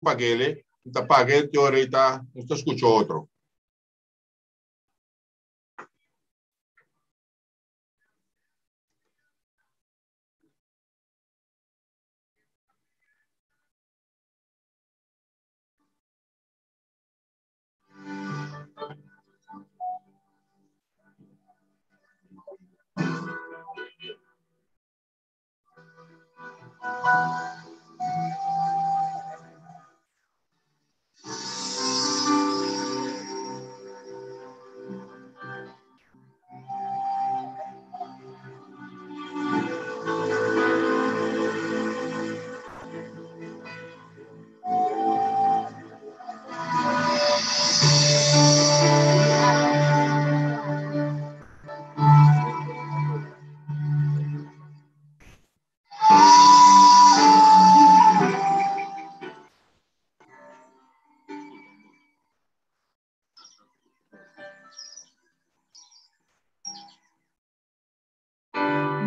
Paguele, ta pague te ahorita, no te escucho otro.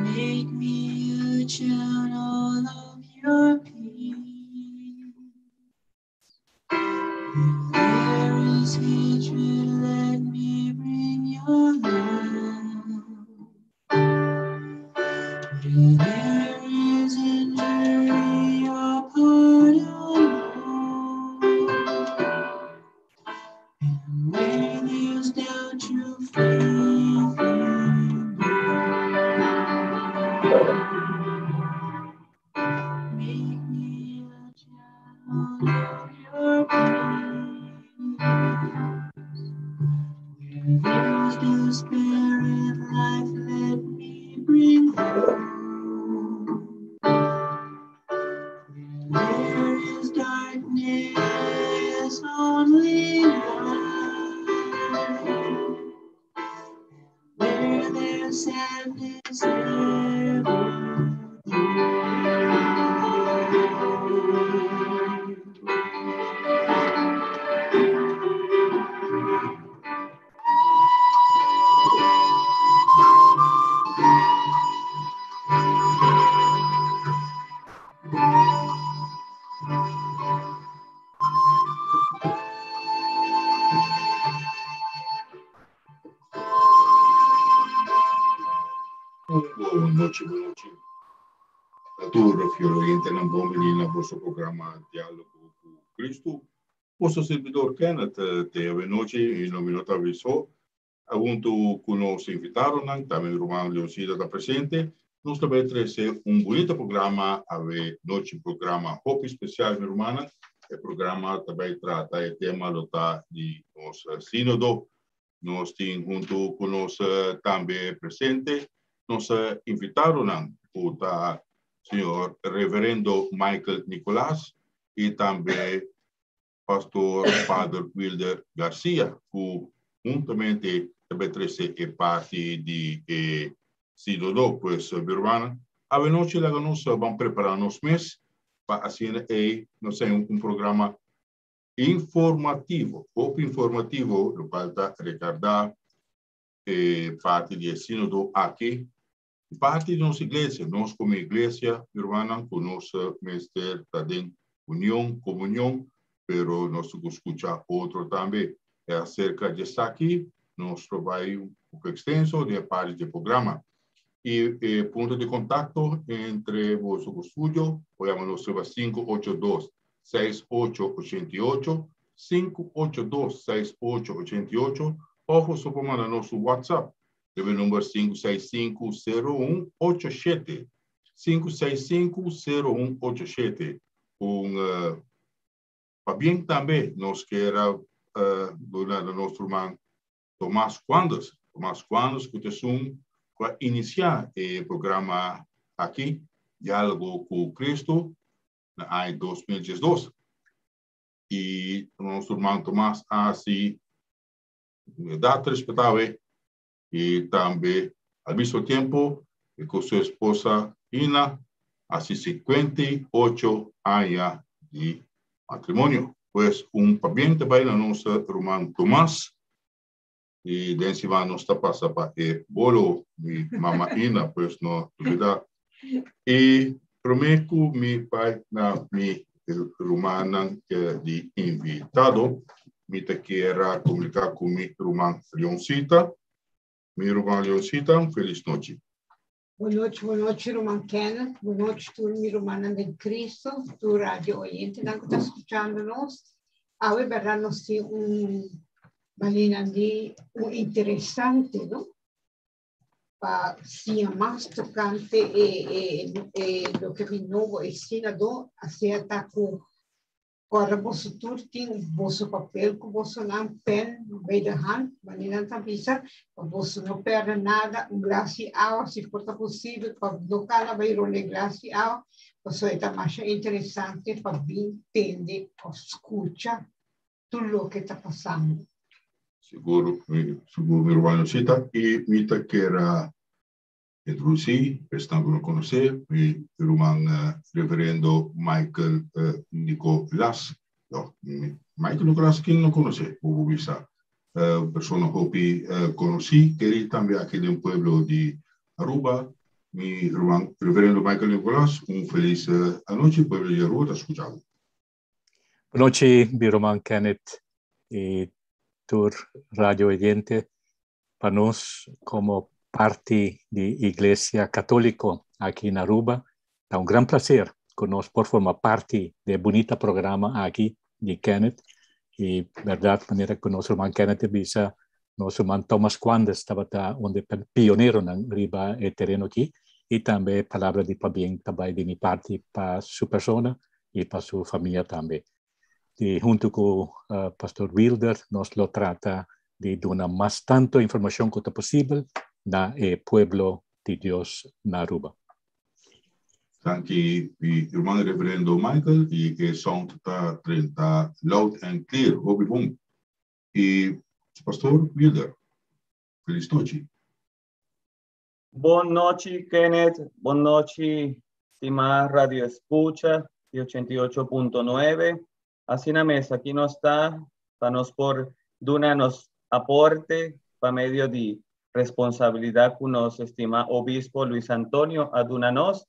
Make me a channel of your peace. Where there is hatred, let me bring your love. Where there is injury, your pardon, Lord. And where there's doubt, your faith in Make me a channel of your peace. Where there's despair in life, let me bring hope. Where there is darkness, only light. Where there's sadness, ever joy. Bon nochi, bon nochi. Tur fiel oyentenan bon bini na boso programa Diálogo ku Cristo. Boso servidor Kenneth te awe nochi i no mi no ta avisó. Huntu ku nos invitadonan, tambe mi ruman Leoncita ta presente. Nos ta bai trese un bunita programa awe nochi, un programa hopi spesial mi rumannan. E programa ta bai trata e tema lo ta di nos Sínodo. Nos tin huntu ku nos tambe presente nos invitadonan ku ta señor Reverendo Michael Nicolaas i tambe Pastor Pader Wilder Garcia ku huntamente ta bai trese e parti di e Sínodo. Pues mi rumannan, awenochi laga nos ban prepara nos mes pa asina ei nos tin un programa Informativo, hopi informativo, locual ta recarda e parti di e Sinodo aki, parti di nos iglesia, nos como iglesia, mi rumannan, cu nos mester ta den union, comunion, pero nos tin cu scucha otro tambe. E acerca di esaki nos lo bay un poco extenso den e parti di e programa. Y e punto di contacto entre boso cu studio, por yama nos riba 582 6 8 88, 5 8 2 6 8 88 òf boso por manda nos un WhatsApp riba e number 5 6 5 0 1 8 7, 5 6 5 0 1 8 7. Un pabien tambe nos kier a duna na nos ruman Tomas Quandes, Tomas Quandes ku ta esun ku a inisiá e programa aki, Diálogo ku Cristo, na aña 2012. I nos ruman Tomas a hasi un edat respetabel i tambe al mismo tiempo e ku su esposa Ina hasi 58 aña di matrimonio. Pues un pabien ta bai na nos ruman Tomas i den siman nos ta pasa pa e bolo mi mama Ina, pues no olbida. I prome ku mi bai na mi rumannan di invitado. Mi ta kier komuniká ku mi ruman Leoncita. Mi ruman Leoncita, felis nochi. Bon nochi, bon nochi, ruman Kenneth. Bon nochi, tur mi rumannan den Cristo, tur radio oyentenan ku ta skuchando nos. Awe, bèrdat, nos tin un manera di un interesante, no? Pa siña mas tokante e, e, e, loke bin nobo, e sínodo, asina ta ku Ora boso tur tin boso papel ku bosonan, pen bij de hand, manera nan ta bisa, pa boso no pèrdè nada, un glas di awa, si por ta posibel, pa no kana bai rond e glas di awa, pasobra e ta masha interesante pa bin tende òf skucha tur loke ta pasando. Sigur, sigur mi ruman Lucita, i mi ta kier a Introducí esnan ku no konosé mi ruman Reverendo Michael Nicolaas. No, Michael Nicolaas ken no konosé, bo por bisa. Un persona hopi konosí, kerí tambe aki den pueblo di Aruba. Mi ruman Reverendo Michael Nicolaas, un felis anochi, pueblo di Aruba ta skucha bo. Bonochi, mi ruman Kenneth i tur radio oyente. Pa nos como parti di Iglesia Catolico aki na Aruba ta un gran placer cu nos por forma parti di e bunita programa aki di Kenneth y berdad manera cu nos ruman Kenneth a bisa nos ruman Thomas Quandes tabata un di e pioneronan riba e tereno aki y tambe palabra di pabien ta bay di mi parti pa su persona y pa su famia tambe. I huntu ku Pastor Wilder nos lo trata di duna mas tantu informashon ku ta posibel na e pueblo di Dios na Aruba. Danki mi ruman Reverendo Michael i e sound ta drenta loud and clear, hopi bon. I Pastor Wilder, felis nochi. Bon nochi Kenneth, bon nochi stima radio escucha di 88.9. Asina mes, aki nos ta pa nos por duna nos aporte pa medio di responsabilidad cu nos estima obispo Luis Antonio a duna nos.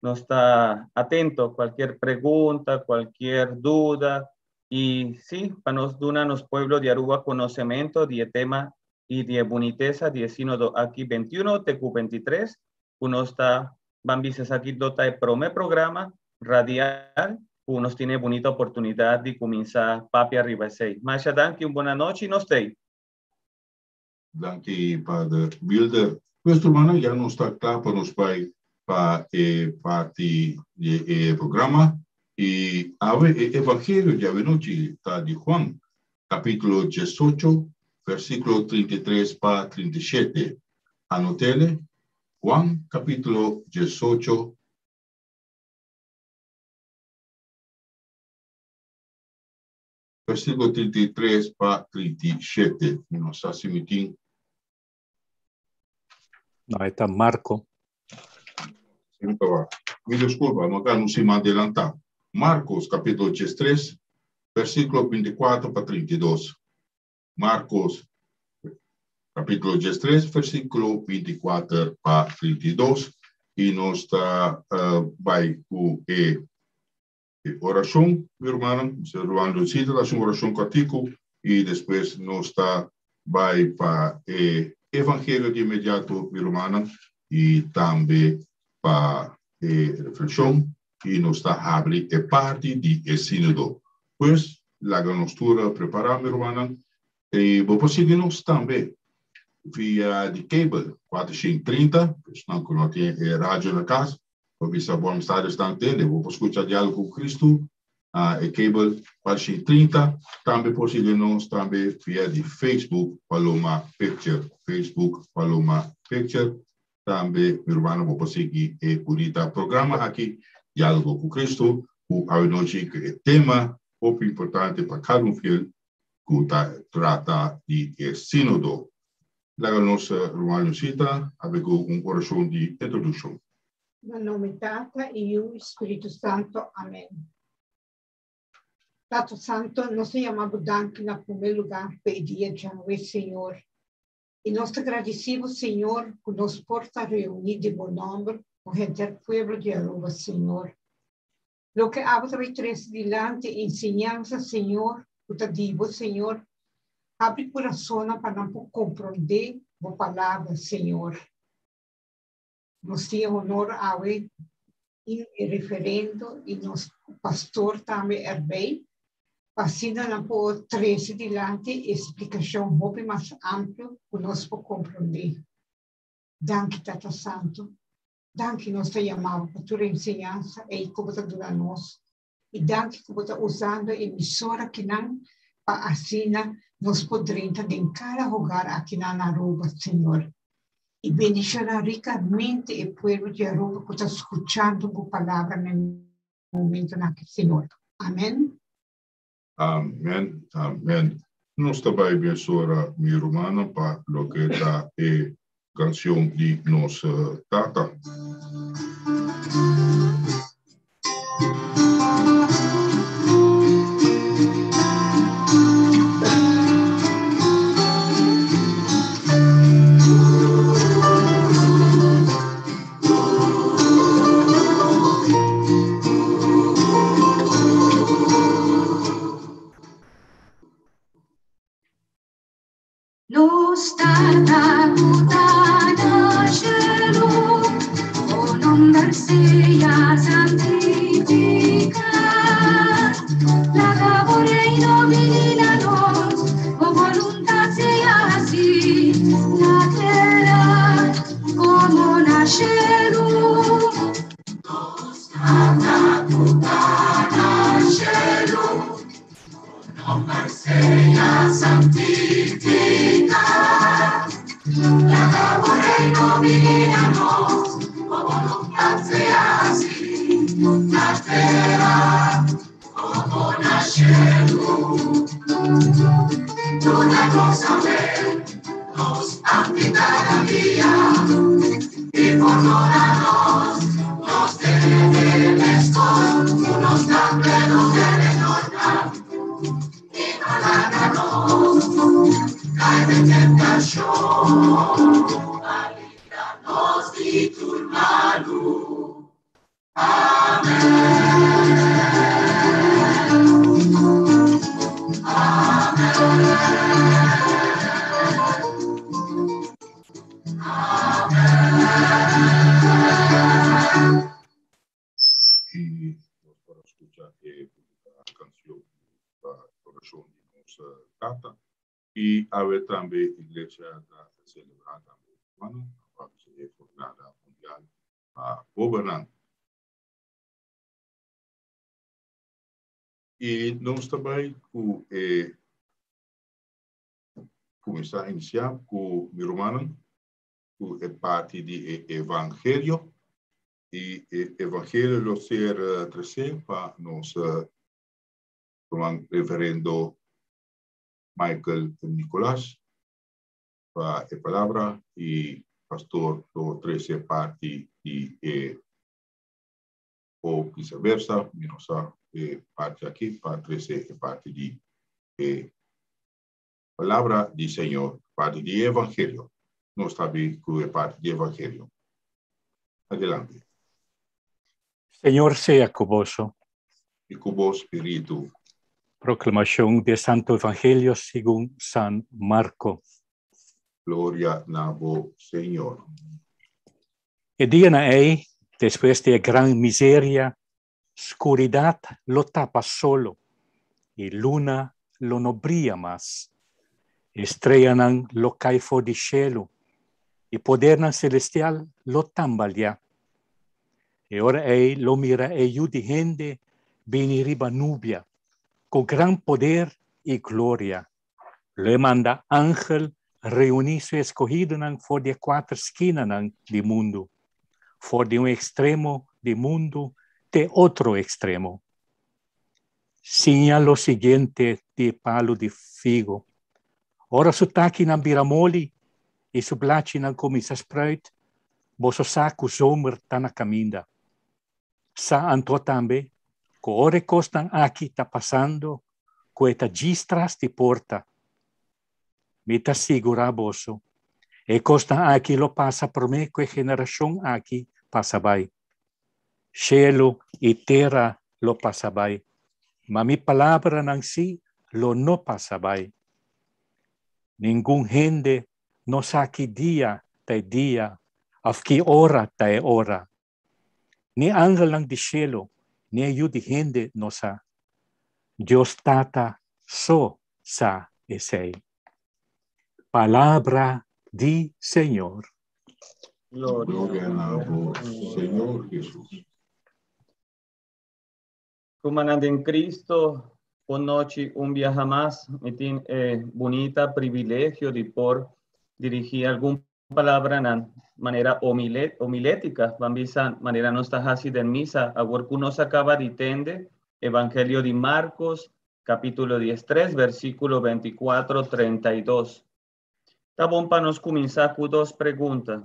Nos ta atento cualkier pregunta, cualkier duda y sí, pa nos duna nos pueblo di Aruba conocemento di e tema y di e bunitesa di e Sínodo aki 21 te cu 23, cu nos ta ban bisa esaki lo ta e prome programa radial cu nos tin e bunita oportunidad di cuminsa papia riba esey. Masha danki, un bona nochi, nos t'ey. Danki Pader Wilder. Pues rumannan ya nos ta kla pa nos bai pa e parti di e programa i awe e evangelio di awenochi ta di Juan kapitulo diesocho versikulo 33 pa 37. Anotele, Juan kapitulo 18 Versíkulo 33 pa 37. Mi no sa si mi tin. No, e ta Marco. Mi disculpa, no ka no si adelantá. Marcos capítulo 13, versículo 24 pa 32. Marcos capítulo 13, versículo 24 pa 32. I nos ta uh, bai ku e E orashon, mi rumannan, Mister Ruan Lucita ta hasi un orashon kòrtiku i despues nos ta bai pa e evangelio di inmediato, mi rumannan, i tambe pa e reflekshon i nos ta habri e parti di e sínodo. Pues, laga nos tur prepará, mi rumannan, i bo por sigui nos tambe via di cable 430, esnan ku no tin e radio na kas, Bo bisa bo amistades esnan tende, bo por skucha Diálogo ku Kristu na e cable 430. Tambe por sigui nos tambe via di Facebook Paloma Picture, Facebook Paloma Picture. Tambe mi rumannan bo por sigui e bunita programa aki Diálogo ku Kristu ku awenochi ku e tema hopi importante pa kada un fiel ku ta trata di e sínodo. Laga nos ruman Lucita habi ku un orashon di introdukshon. Na nome Tata i Yu i Spiritu Santo. Amen. Tata Santo, nos ta yama bo danki na promé lugá pa e dia djawe, Señor. I nos ta gradisí bo, Señor, ku nos por ta reuní den bo nòmber ku henter pueblo di Aruba, Señor. Loke abo ta bai trese dilanti enseñansa, Señor, ku ta di bo, Señor. Habri kurasonnan pa nan por komprondé bo palabra, Señor. Nos tin e honor awe tin e referendo i nos pastor tambe erbij, pa asina nan por trese dilanti e splikashon hopi mas amplio ku nos por komprondé. Danki Tata Santu. Danki nos ta yama bo pa tur e enseñansa ei ku bo ta duna nos. I danki ku bo ta usando e emisora akinan pa asina nos por drenta den kada hogar akinan na Aruba, Señor. I bendiciona ricamente e pueblo di Aruba cu ta scuchando bo palabra na e momentonan aki, Señor. Amen. Amen, amen. Nos ta bai mesora mi rumannan pa loke ta e cancion di nos Tata. Nos Tata ku ta na shelu, bo nomber sea santifiká. Laga bo reino bini na nos, bo boluntat sea hasí na tera komo na shelu. Nos Tata ku ta na shelu, Nomber sea santifiká, laga bo reino bini na nos, bo boluntat sea hasí na tera komo na shelu. Duna nos awe nos pan di kada dia, i pordona nos nos debe meskos ku nos tambe no debe nornan. I no laga nos kai den tentashon, ma libra nos di tur malu. Y nos por a scucha e cancion pa oracion di nos Tata. Y awe tambe iglesia ta celebra tambe, bueno, e jornada mundial pa pobernan. I nos ta bai ku e kuminsá inisiá ku mi rumannan ku e parti di e evangelio i e evangelio lo ser tresé pa nos ruman reverendo Michael Nicolas pa e palabra i pastor lo trese parti di e o viceversa, mi no sa e parti aki pa trese e parti di e palabra di Señor, parti di e evangelio. Nos ta bi ku e parti di evangelio. Adelante. Señor sea ku boso. I ku bo spiritu. Proclamacion di e Santo Evangelio segun San Marco. Gloria na bo, Señor. E dianan ei, despues di e gran miseria, skuridat lo tapa solo, i luna lo no bria mas. E streanan lo kai for di shelu, i podernan selestial lo tambaliá. E ora ei lo mira e Yu di hende bini riba nubia ku gran poder i gloria. Lo e manda angel reuní su eskohidonan for di e kuater skinanan di mundu, for di un ekstremo di mundu te otro ekstremo. Siña lo siguiente di e palu di figo, Ora su takinan bira moli i su blachinan kuminsá spruit, boso sa ku zomer ta na kaminda. Sa anto tambe ku ora e kosnan aki ta pasando, ku e ta djis tras di porta. Mi ta sigurá boso, e kosnan aki lo pasa promé ku e generashon aki pasa bai. Shelu i tera lo pasa bai, ma mi palabranan sí lo no pasa bai. Ningun hende no sa ki dia ta e dia òf ki ora ta e ora. Ni angelnan di shelu, ni e Yu di hende no sa. Dios Tata so sa esei. Palabra di Señor. Gloria na bo, Señor Jesus. Rumannan den Cristo, bon nochi un biaha mas. Mi tin e bunita privilegio di por dirigí algun palabranan manera homilética, ban bisa manera nos ta hasi den misa. Awor ku nos a kaba di tende Evangelio di Marcos, capítulo 13, versículo 24, 32. Ta bon pa nos kuminsá ku dos pregunta.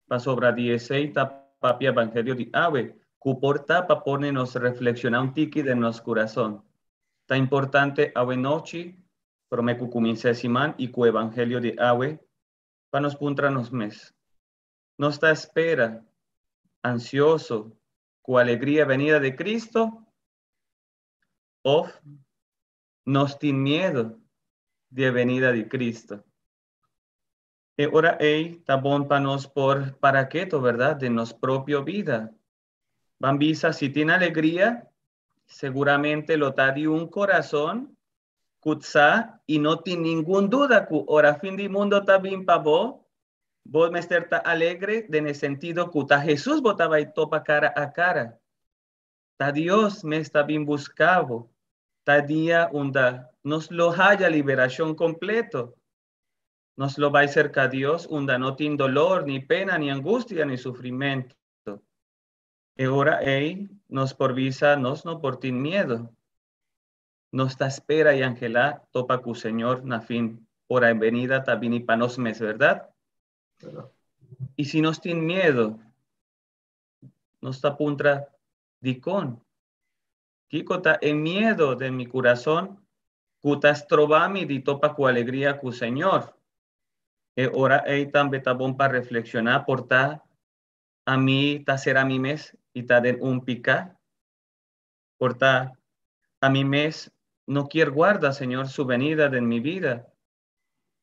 Pasobra di esei ta papia Evangelio di awe, ku por ta pa pone nos reflekshoná un tiki den nos kurason. Ta importante awe nochi, promé ku kuminsá e siman i ku Evangelio di awe, pa nos puntra nos mes, Nos ta spera, ansioso, ku alegria venida di Cristo? Òf nos tin miedu di e venida di Cristo? E ora ei ta bon pa nos por para keto, berdad, den nos propio bida. Ban bisa, si tin alegria, seguramente lo ta di un corazon cu sa y no tin ningun duda cu ora fin di mundo ta bin pa bo, bo mester ta alegre den e sentido cu ta Jesus bo ta bay topa cara a cara. Ta Dios mes ta bin busca bo. Ta dia unda nos lo haya liberacion completo. Nos lo bai serka Dios unda no tin dolor, ni pena, ni angustia, ni sufrimentu. E ora ei nos por bisa nos no por tin miedu. Nos ta spera i anhelá topa ku Señor na fin ora e benida ta bini pa nos mes, bèrdat? I si nos tin miedu, nos ta puntra, Dikon? Kiko ta e miedo den mi kurason ku ta stroba mi di topa ku alegria ku Señor? E ora ei tambe ta bon pa reflekshoná por ta ami ta sera mi mes i ta den un piká? Por ta ami mes no kier guarda Señor su benida den mi bida?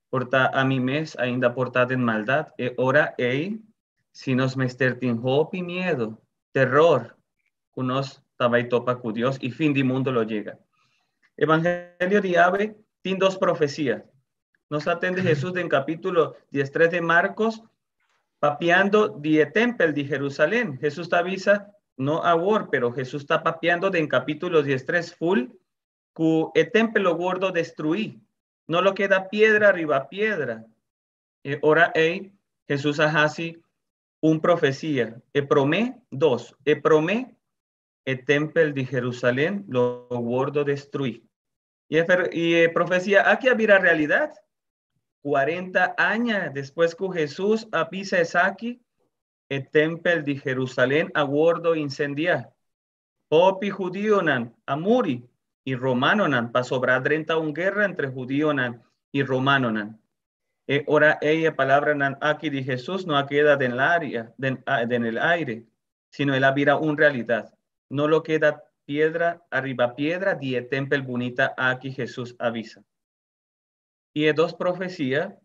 Por ta ami mes ainda por ta den maldat? E ora ei, si nos mester tin hopi miedo, teror, ku nos ta bai topa ku Dios i fin di mundo lo yega. Evangelio di awe tin dos profesia. Nos a tende Hesus den kapítulo diestres de Marcos papiando di e tempel di Jerusalén. Hesus ta bisa, no awor, pero Hesus ta papiando den kapítulo diestres full ku e tempel lo wordo destruí. No lo keda piedra riba piedra. E ora ei, Hesus a hasi un profesia. E promé, dos. E promé, e tempel di Jerusalén lo wordo destruí. I e, i e profesia aki a bira realidat. 40 aña despues ku Hesus a bisa esaki, e tempel di Jerusalén a wordo insendiá. Hopi hudionan a muri i romanonan pasobra a drenta un guerra entre hudionan i romanonan. E ora ei e palabranan aki di Hesus no a keda den laria, den, den el aire, sino el a bira un realidat. No lo keda piedra ariba piedra di e tempel bunita aki Hesus a bisa. I e dos profesia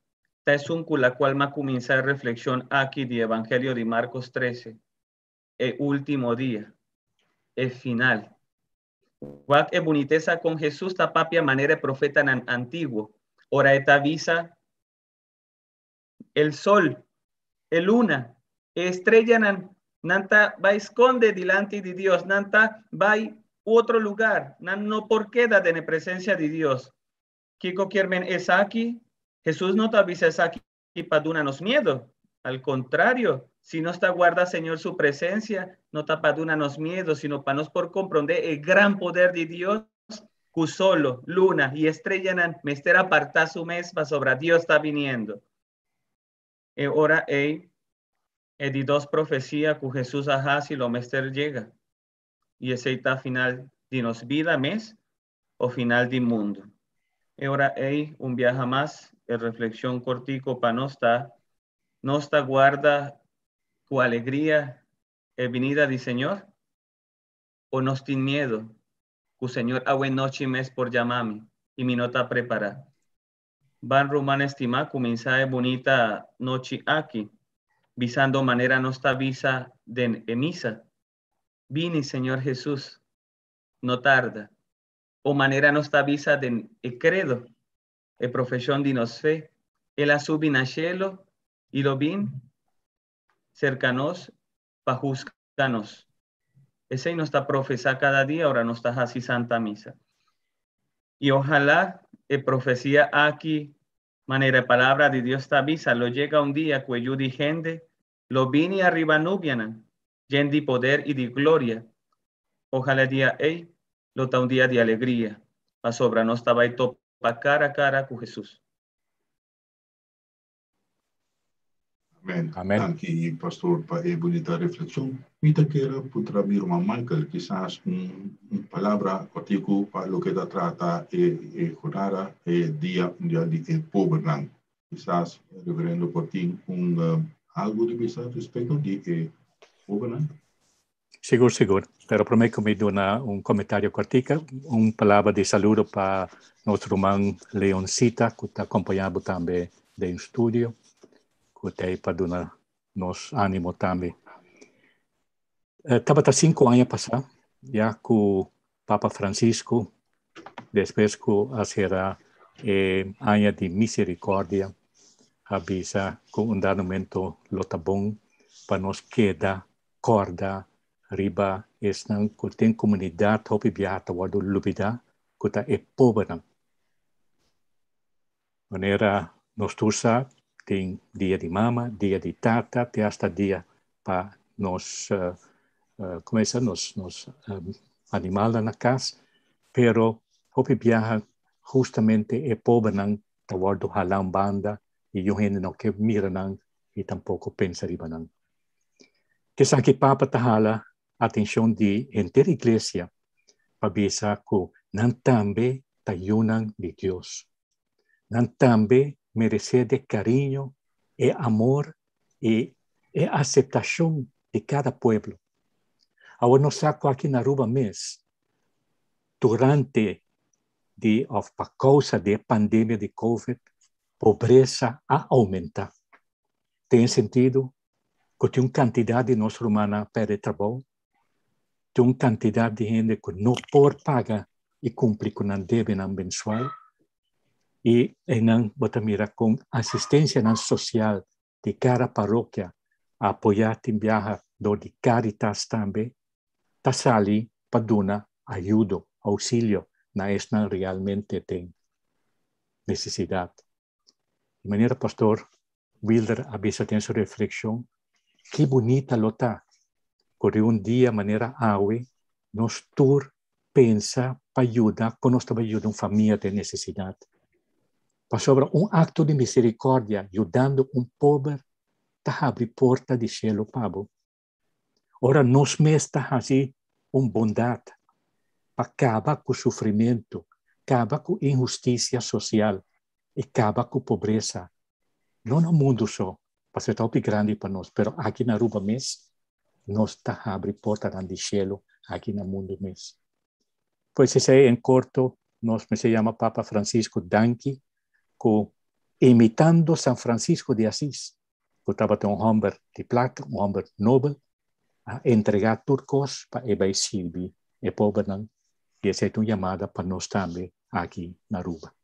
ta esun ku la kual m'a kuminsá e reflekshon aki di Evangelio di Markos trese. e último dia, e final. Wak e bunitesa kon Hesus ta papia manera e profetanan antiguo, ora e ta bisa, El sol, e luna, e estrellanan, nan ta bai skonde dilanti di Dios, nan ta bai otro lugar, nan no por keda den e presencia di Dios. Kiko kier men esaki? Hesus no ta bisa esaki pa duna nos miedo. Al contrario, si nos ta guarda Señor su presencia, no ta pa duna nos miedo, sino pa nos por comprende e gran poder di Dios, cu solo, luna y estrellanan mester aparta su mes pasobra Dios ta viniendo. E ora ei, e di dos profecia cu Jesús a haci lo mester yega. Y esei ta final di nos bida mes o final di mundu. E ora ei, un biaha mas, e reflexion cortico pa nos ta, Nos ta guarda cu alegria e binida di Señor? O nos tin miedo ku Señor awe nochi mes por yama mi i mi no ta prepará. Ban ruman estimá kuminsá e bunita nochi aki bisando manera nos ta bisa den e misa, Bini Señor Hesus, no tarda. O manera nos ta bisa den e credo, e profeshon di nos fe, El a subi na shelo i lo bin serka nos pa husga nos. Esei nos ta profesá kada dia ora nos ta hasi Santa Misa. I ojalá e profesia aki, manera e Palabra di Dios ta bisa, lo yega un dia ku e Yu di hende lo bini ariba nubianan, yen di poder i di gloria. Ojalá e dia ei lo ta un dia di alegria, pasobra nos ta bai topa kara kara ku Hesus. Amen. Amen. Danki, Pastor, pa e bunita reflexion. Mi ta kere puntra mi ruman Michael kisas un, un palabra kortiku pa loke ta trata e, e jornada, e Dia Mundial di e Pobernan. Kisas reverendo por tin un uh, algo di bisa respecto di e pobernan. Sigur, sigur. Pero promé ku mi duna un komentario kòrtiku, un palabra di saludo pa nos ruman Leoncita, ku ta kompañá bo tambe den studio, ku ta ei pa duna nos ánimo tambe. Eh, tabata sinku aña pasá, ya ku Papa Francisco, despues ku a sera e aña di misericordia, a bisa ku un dado momento lo ta bon pa nos keda kòrda riba esnan ku den komunidat hopi biaha ta wòrdu lubidá, ku ta e pobernan. Manera nos tur sa, tin dia di mama, dia di tata, te asta dia pa nos, como esa, nos, nos animalnan na kas, pero hopi biaha hustamente e pobernan ta wòrdu halá un banda i yu hende no ke mira nan i tampoko pensa riba nan. Esaki Papa ta hala atenshon di henter iglesia pa bisa ku nan tambe ta yunan di Dios. Nan tambe meresé de kariño, e amor i e aseptashon di kada pueblo. Awor nos sa ku aki na Aruba mes, durante di òf pa kousa di e pandemia di covid, pobresa a oumentá. Den e sentido ku tin un kantidat di nos rumannan a pèrdè trabou, tin un kantidat di hende ku no por paga i kumpli ku nan debenan mensual, i einan bo ta mira kon asistensianan sosial di kada parokia a apoyá tin biaha dor di Caritas tambe ta sali pa duna ayudo, ousilio na esnan realmente den nesesidat. Di manera Pastor Wilder a bisa den su reflexion, ki bunita lo ta ku riba un dia manera awe nos tur pensa pa yuda kon nos ta bai yuda un famia den nesesidat. Pasobra un akto di misericordia yudando un pober ta habri porta di shelu pa bo. Ora nos mes ta hasi un bondat pa kaba ku sufrimentu, kaba ku inhustisia sosial i kaba ku pobresa, no na mundu so, pasobra ta hopi grandi pa nos, pero aki na Aruba mes, nos ta habri portanan di shelu aki na mundu mes. Pues esei en korto nos mester yama Papa Francisco danki ku imitando San Francisco di Asis, ku tabata un hòmber di plaka, un hòmber nobel, a entregá tur kos pa e bai sirbi e pobernan, i esei ta un yamada pa nos tambe aki na Aruba.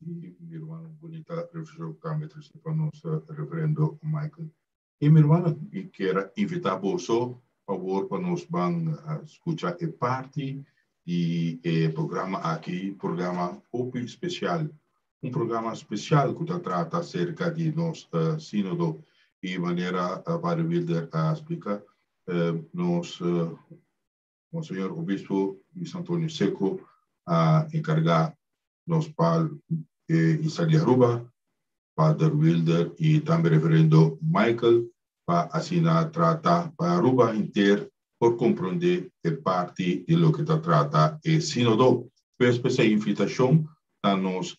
Y mi hermano bonita reflexión también trece pa nos reverendo Michael. Y mi hermano, mi quiero invitar boso, favor pa nos van escucha e parti di e programa aki, programa hopi special. Un programa special ku ta trata acerca di nos uh, sínodo y manera uh, Padre Wilder a explica, uh, nos uh, Monseñor Obispo Luis Antonio Seco a encarga nos pa isla di Aruba, Pader Wilder i tambe Reverendo Michael pa asina trata pa Aruba henter por komprondé e parti di loke ta trata e Sínodo. Pues p'esei invitashon na nos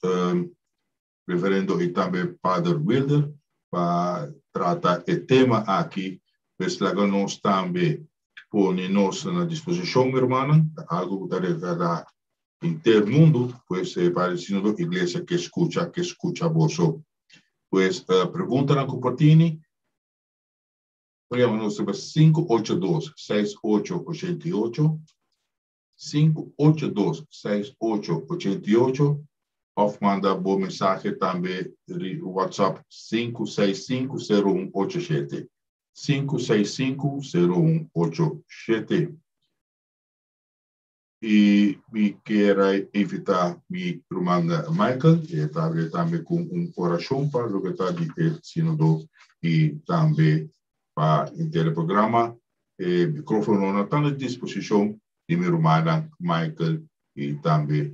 Reverendo i tambe Pader Wilder pa trata e tema aki. Pues laga nos tambe pone nos na disposishon, mi rumannan. Ta algu ku ta regarda henter mundu, pues e Padre Sínodo Iglesia ke skucha, ke skucha boso. Pues preguntanan ku por tini, por yama nos riba 582 6888, 582 6888 òf manda bo mensahe tambe ri WhatsApp 565 0187, 565 0187. I mi kier a invitá mi ruman Michael, e ta habri tambe ku un orashon pa loke ta di e Sínodo i tambe pa henter e programa. E mikrofononan ta na disposishon di mi rumannan Michael i tambe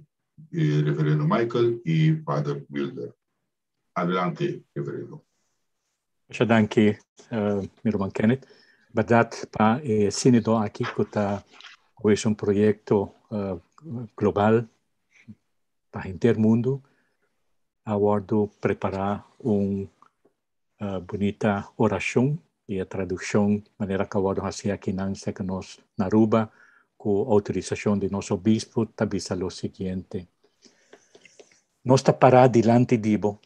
Reverendo Michael i Pader Wilder. Adelante, Reverendo. Masha danki, mi ruman Kenneth. Berdad pa e Sínodo aki ku ta pues un proyekto global pa henter mundu a wòrdu prepará un bunita orashon i e tradukshon manera ku a wòrdu hasi akinan serka nos na Aruba ku outorisashon di nos obispo ta bisa lo siguiente, Nos ta pará dilanti di bo,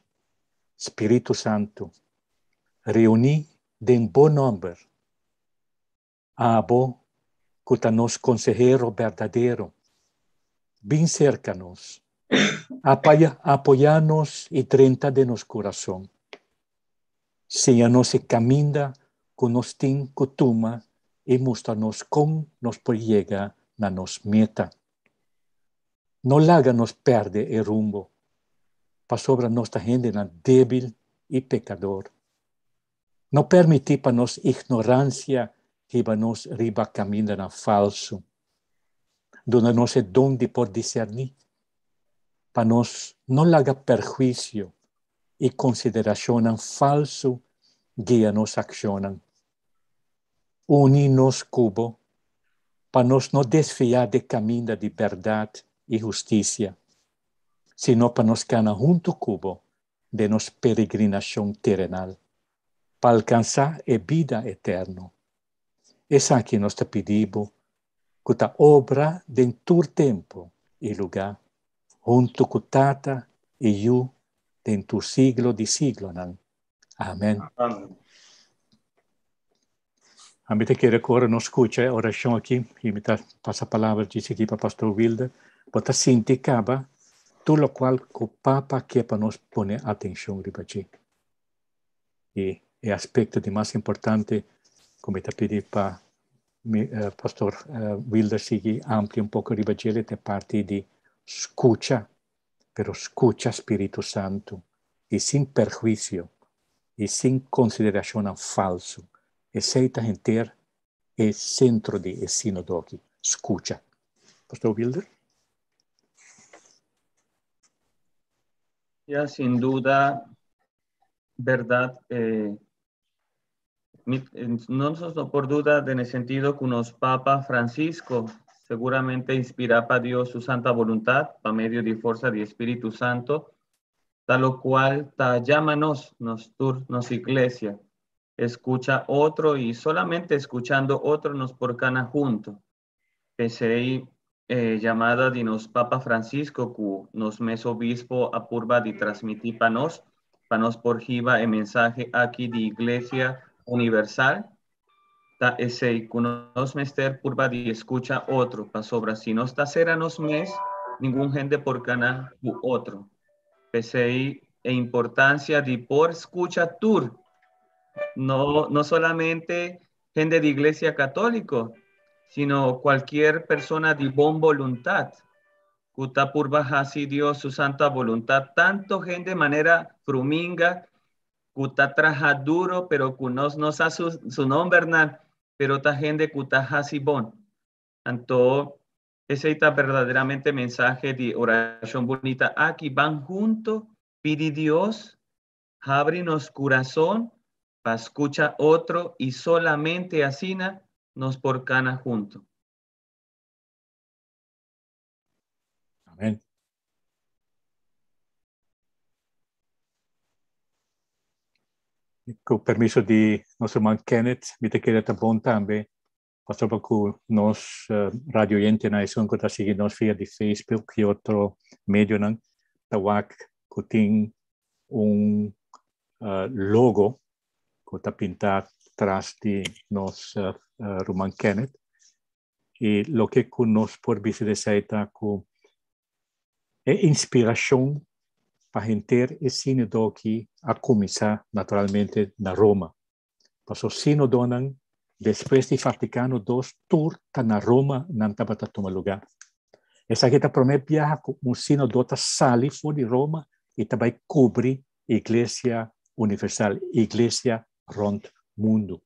Spiritu Santu, reuní den bo nòmber, abo ku ta nos konsehero berdadero, bin serka nos, apoyá nos i drenta den nos kurason. Siña nos e kaminda ku nos tin ku tuma i mustra nos kon nos por yega na nos meta. No laga nos pèrdè e rumbo, pasobra nos ta hendenan débil i pekador. No permití pa nos ignoransia hiba nos riba kamindanan falsu. Duna nos e don di por diserní, pa nos no laga perhuisio i konsiderashonnan falsu guia nos akshonnan. Uni nos ku bo, pa nos no desviá di kaminda di bèrdat i hustisia, sino pa nos kana huntu ku bo den nos peregrinashon terenal, pa alkansá e bida eterno. Esaki nos ta pidi bo, ku ta obra den tur tempu i lugá, huntu ku Tata i Yu den tur siglo di siglonan. Amen. Amen. Ami ta kere ku ora nos skucha e orashon aki, i mi ta pasa palabra djis aki pa Pastor Wilder, bo ta sinti kaba tur lokual ku Papa ke pa nos pone atenshon riba dje. I e aspekto di mas importante ku mi ta pidi pa mi Pastor Wilder sigui amplia un poko riba dje ta e parti di skucha pero skucha Spiritu Santu i sin perhuisio i sin konsiderashonnan falsu. Esei ta henter e sentro di e sínodo aki, skucha. Pastor Wilder? Ya, sin duda, berdad, eh, no, no por duda en el sentido que nos Papa Francisco seguramente inspira pa Dios su santa voluntad, pa medio de fuerza de Espíritu Santo, tal lo cual ta llámanos, nos tur, nos iglesia, escucha otro y solamente escuchando otro nos porcana junto. P'esei e yamada di nos Papa Francisco ku nos mes obispo a purba di transmití pa nos, pa nos por hiba e mensahe aki di Iglesia Universal, ta esei ku nos mester purba di skucha otro, pasobra si nos ta sera nos mes, ningun hende por kana ku otro. P'esei e importansia di por skucha tur, no, no solamente hende di Iglesia Católico, sino cualquier persona di bon voluntad, cu ta purba haci Dios su santa voluntad, tanto hende manera Fruminga, cu ta traha duro, pero cu nos no sa su, su nombernan, pero ta hende cu ta haci bon. Anto, esey ta verdaderamente mensahe di oracion bunita aki, ban hunto. Pidi Dios, habri nos kurason pa skucha otro i solamente asina nos por kana huntu. Amèn. Ku permiso di nos ruman Kenneth, mi ta kere ta bon tambe pasobra ku nos radio oyentenan, esun ku ta sigui nos via di Facebook i otro medionan, ta wak ku tin un logo ku ta pintá tras di nos ruman Kenneth. I loke ku nos por bisa di esei ta ku e inspirashon pa henter e sínodo aki a kuminsá naturalmente na Roma. Paso sínodonan despues di Vaticano dos tur ta na Roma nan tabata tuma lugá. Esaki ta promé biaha ku un sínodo ta sali for di Roma i ta bai kubri Iglesia universal, iglesia rònt mundu.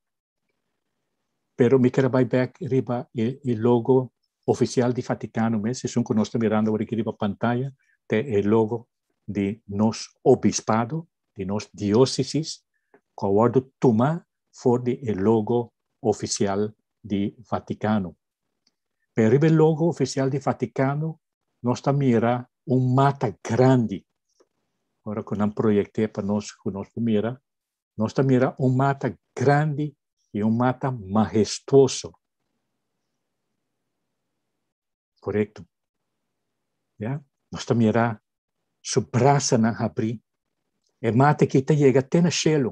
Pero mi ker a bai bèk riba e logo ofisial di Vaticano mes, esun ku nos ta mirando awor aki riba pantaya, ta e logo di nos obispado, di nos diósesis, ku a wòrdu tumá for di e logo ofisial di Vaticano. Pero riba e logo ofisial di Vaticano nos ta mira un mata grandi. Ora ku nan proyekt'é pa nos ku nos por mira, nos ta mira un mata grandi i un mata mahestuoso. Korekto. Ya? Nos ta mira su brasanan habrí. E mata aki ta yega te na shelu.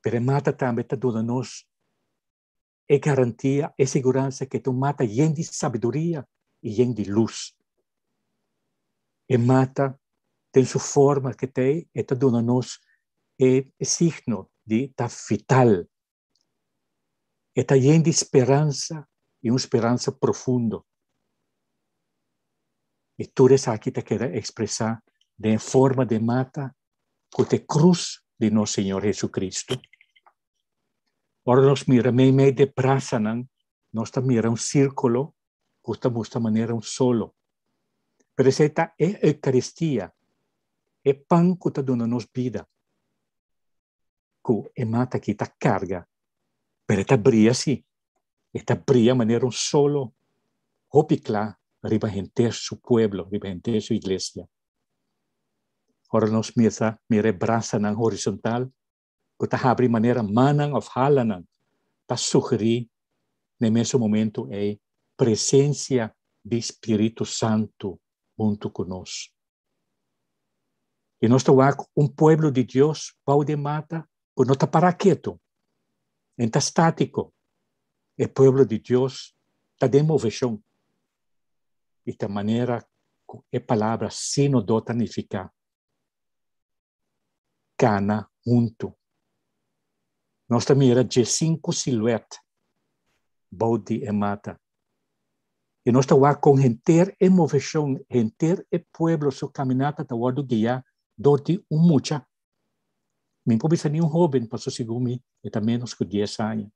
Pero e mata tambe ta duna nos e garantia, e siguransa ku e ta un mata yen di sabiduria i yen di lus. E mata den su forma ku ta ei, e ta duna nos e signo di ta vital. E ta yen di speransa i un speransa profundo. I tur esaki ta keda ekspresá den e forma di e mata ku ta e krus di nos Señor Jesucristo. Ora nos mira meimei di e brasanan, nos ta mira un sírkulo ku ta mustra manera un solo. Pero esei ta e Eukaristia, e pan ku ta duna nos bida, ku e mata aki ta karga. Pero e ta bria sí, e ta bria manera un solo hopi kla riba henter su pueblo, riba henter su iglesia. Ora nos mira mira e brasanan horizontal ku ta habri manera mannan òf halanan ta sugerí na e mesun momentu ei presensia di Spiritu Santu huntu ku nos. I nos ta wak un pueblo di Dios bou di e mata ku no ta pará ketu, en ta státiko. E pueblo di Dios ta den moveshon i ta manera ku e palabra sínodo ta nifiká. Kana huntu. Nos ta mira djesinku siluèt bou di e mata. I nos ta wak kon henter e moveshon, henter e pueblo su kaminata ta wòrdu guiá dor di un mucha. Mi no por bisa ni un hóben, pasobra segun mi e ta ménos ku dies aña.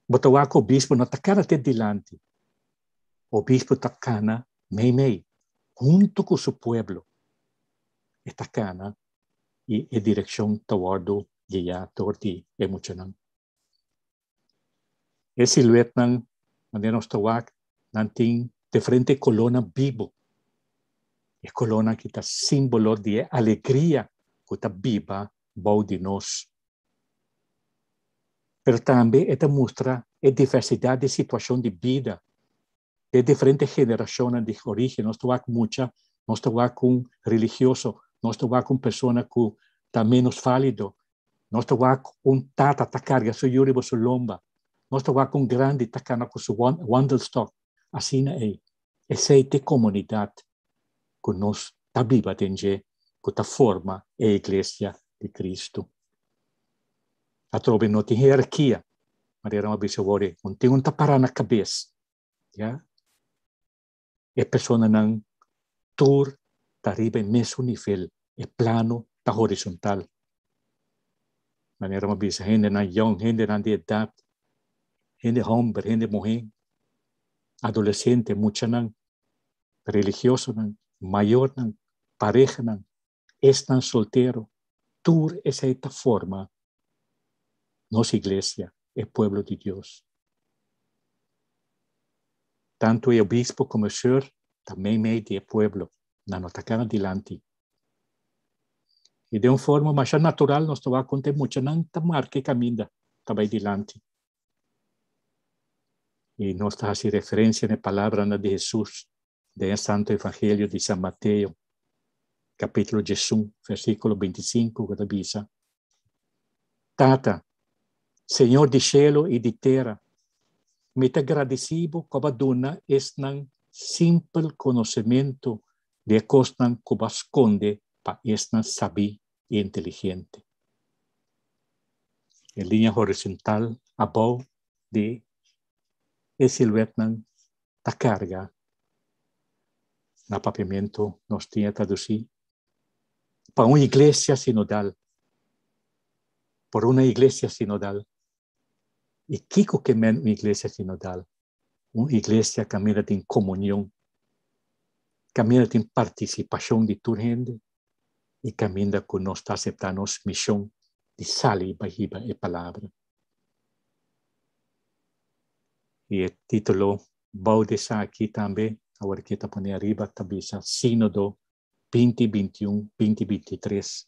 Bo ta wak ku obispo no ta kana te dilanti. Obispo ta kana meimei, huntu ku su pueblo. E ta kana i e direkshon ta wòrdu guiá dor di e muchanan. E siluetnan, manera nos ta wak, nan tin diferente kolónan bibu. E kolónan ki ta símbolo di e alegria ku ta biba bou di nos. Pero tambe e ta mustra e diversidat di situashon di bida di e diferente generashonnan di orígen. Nos ta wak mucha, nos ta wak un religioso, nos ta wak un persona ku ta ménos válido, nos ta wak un tata ta karga su yu riba su lomba, nos ta wak un grandi ta kana ku su wandelstok. Asina ei, esei ta e komunidat ku nos ta biba den dje, ku ta forma e Iglesia di Kristu. Atrobe no tin hierarkia, manera mi a bisa awor, un tin un ta pará na kabes, ya. E personanan tur ta riba e mesun nivel, e plano ta horizontal. Manera mi a bisa, hendenan yòn, hendenan di edat, hende hòmber, hende muhé, adolesente, muchanan, religiosonan, mayornan, parehanan. Esnan soltero, tur esei ta forma nos iglesia, e pueblo di Dios. Tantu e obispo komo e sùr ta meimei di e pueblo, nan no ta kana dilanti. I den un forma masha natural nos ta wak kon ta e muchanan ta marka e kaminda ta bai dilanti. I nos ta hasi referensia na e palabranan di Hesus den e Santo Evangelio di San Mateo, capítulo 11, versículo 25, ku ta bisa, Tata, Señor di shelu i di tera, mi ta gradisí bo ku bo a duna esnan simpel konosementu di e kosnan ku bo a skonde pa esnan sabí i inteligente. E liña horizontal abou di e siluetnan ta carga. Na papiamento nos tin a traduci pa un iglesia sinodal. Por una iglesia sinodal. Y kico ke men un iglesia sinodal? Un iglesia caminda tin comunion, caminda tin participacion di tur hende y caminda cu nos ta acepta nos mision di sali pa hiba e palabra. I e título bou di esaki tambe, awor ki ta pone ariba, ta bisa Sínodo 2021-2023.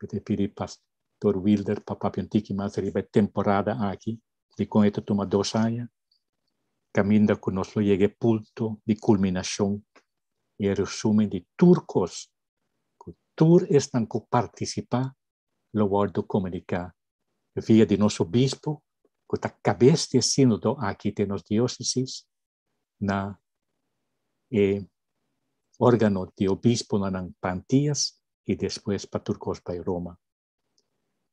Mi ta pidi Pastor Wilder pa papia un tiki mas riba e temporada aki, dikon e ta tuma dos aña, kaminda ku nos lo yega e punto di kulminashon i e resumen di tur kos ku tur esnan ku partisipá lo wòrdu komuniká via di nos obispo ku ta kabes di e sínodo aki den nos diósesis na e órgano di obisponan pa Antias i despues pa tur kos bai Roma.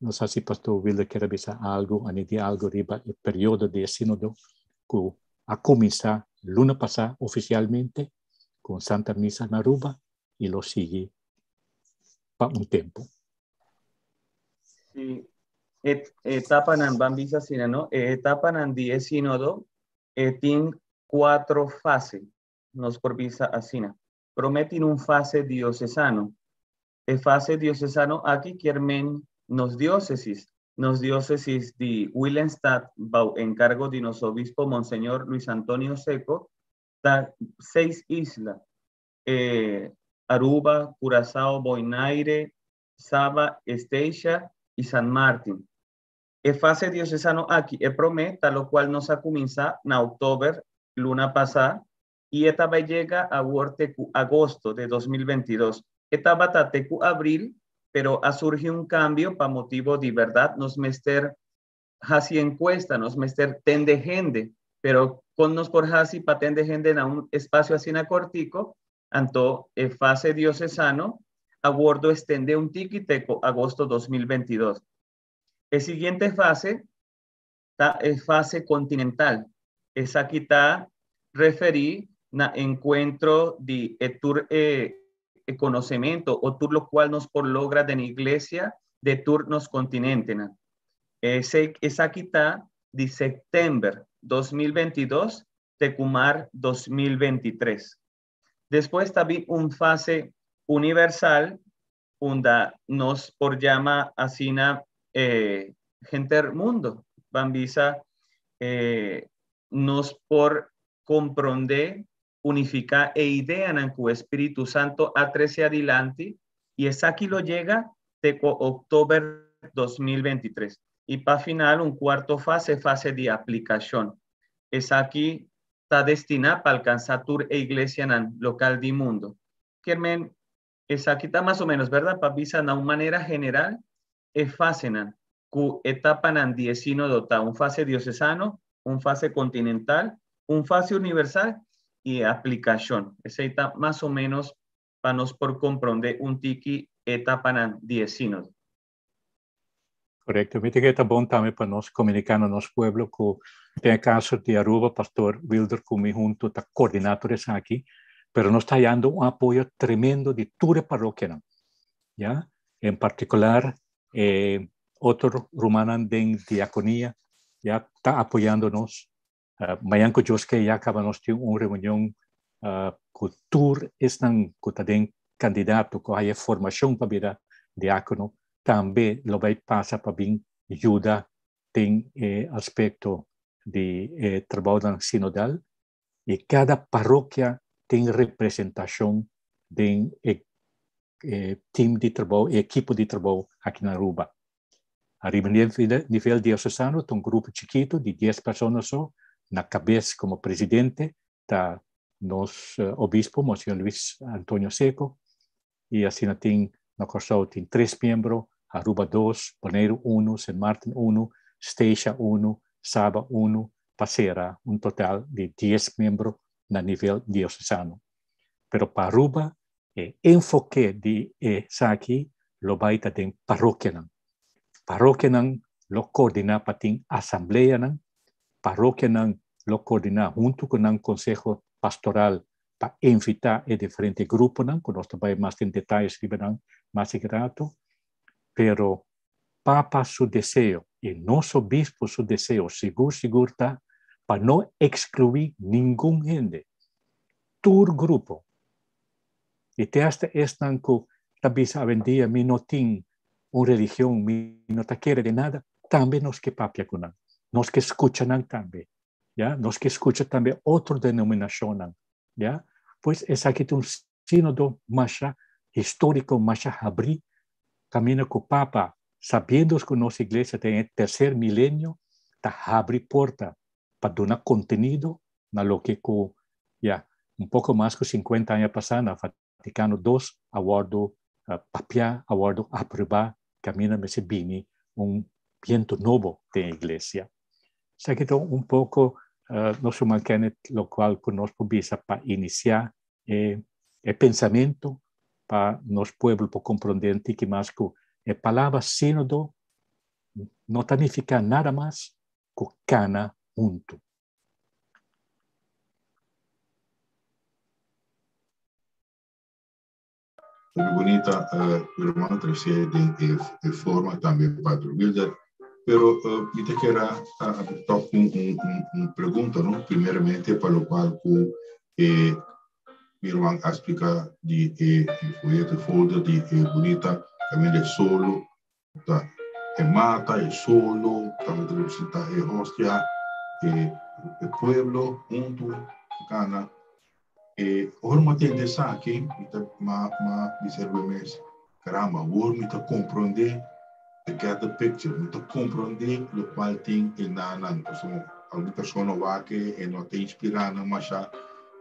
No sa si Pastor Wilder kier a bisa algu, añadí algu riba e periodo di e sínodo ku a kuminsá luna pasá ofisialmente ku un Santa Misa na Aruba i lo sigui pa un tempu. Sí, e etapanan, ban bisa asina, no? E etapanan di e sínodo e tin cuatro fase, nos por bisa asina. Promé tin un fase diocesano. E fase diocesano aki kier men nos diócesis, nos diócesis di Willemstad bou encargo di nos obispo Monseñor Luis Antonio Secco, ta seis isla, e Aruba, Curaçao, Boinaire, Saba, Esteisha i San Martin. E fase diosesano aki e promé ta lokual nos a kuminsá na oktober luna pasá i e ta bai yega awor te ku agosto de 2022. E tabata te ku abril, pero a surgi un kambio pa motibo di bèrdat nos mester hasi enkuesta, nos mester tende hende, pero kon nos por hasi pa tende hende na un espasio asina kortiko? Anto e fase diosesano a wordo estende un tiki te ku agosto 2022. E siguiente fase ta e fase kontinental. Esaki ta referí na enkuentro di e tur e e konosementu o tur lokual nos por logra den iglesia de tur nos kontinentenan. Esaki ta di sèptèmber 2022 te ku mar 2023. Despues ta bin un fase universal unda nos por yama asina e henter mundo. Ban bisa nos por komprondé, unifiká e ideanan ku e Spiritu Santo a trese adilanti i esaki lo yega te ku oktober 2023. I pa final un kuarto fase, fase di aplikashon. Esaki ta destiná pa alkansá tur e iglesianan lokal di mundo. Kier men, esaki ta mas o menos, bèrdat, pa bisa na un manera general e fasenan ku etapanan di e sínodo ta un fase diosesano, un fase kontinental, un fase universal i e aplikashon. Esei ta mas o menos pa nos por komprondé un tiki etapanan di e sínodo. Korekto. Mi ta kere ta bon tambe pa nos komuniká na nos pueblo ku den e kaso di Aruba, Pastor Wilder ku mi huntu ta koordiná tur esaki, pero nos ta hayando un apoyo tremendo di tur e parokianan, ya. En partikular e otro rumannan den diakonia ya ta apoyando nos. Mañan ku Dios ke ya kaba nos tin un reunion ku tur esnan ku ta den. kandidato ku haya formashon pa bira diákono tambe lo bai pasa pa bin yuda den e aspekto di e trabounan sinodal i kada parokia tin representashon den e team di trabou, e ekipo di trabou aki na Aruba. Ariba nivel diosesano ta un grupo chikito di dies persona so, na kabes komo presidente ta nos obispo Monseñor Luis Antonio Seco i asina tin na Kòrsou tin tres miembro, Aruba dos, Boneiru unu, Sint Maarten unu, Statia unu, Saba unu, pa sera un total di dies miembro na nivel diosesano. Pero pa Aruba e enfoke di esaki lo bai ta den parokianan. Parokianan lo koordiná pa tin asambleanan, parokianan lo koordiná huntu ku nan konseho pastoral pa invitá e diferente gruponan, ku nos ta bai mas den detayes riba nan mas e rato, pero Papa su deseo i nos obispo su deseo sigur sigur ta pa no ekskluí ningun hende, tur grupo, i te hasta esnan ku ta bisa awendia mi no tin un religion, mi no ta kere den nada, tambe nos ke papia ku nan, nos ke skucha nan tambe. Ya, nos ke skucha tambe otro denominashonnan. Ya, pues esaki ta un sínodo masha históriko, masha habrí, kaminda ku Papa, sabiendo ku nos iglesia ta den e terser milenio, ta habri porta pa duna kontenido na loke ku, ya, un poko mas ku sinkuenta aña pasá na Vaticano dos a wòrdu papiá, a wòrdu aprobá, kaminda mester bini un bientu nobo den e iglesia. Esaki ta un poko nos ruman Kenneth lokual ku nos por bisa pa inisiá e e pensamentu pa nos pueblo por komprondé un tiki mas ku e palabra sínodo no ta nifiká nada mas ku kana huntu. Hopi bunita hermano trece den e forma tambe Padre Wilder. Pero mi ta kera toch un, un, un, un pregunta, no? Primeramente pa lo cual cu e mi herman a explica di e folleto, folder di e bunita caminda solo ta e mata, e solo, tambe ta representa e hostia, e, e pueblo hunto cana. E ora mi a tende esaki, mi ta ma ma bisa riba mes, caramba, awor mi ta comprende the get the picture, mi ta comprende locual tin e nanan. Pasobra algun persona wak e no ta inspira nan masha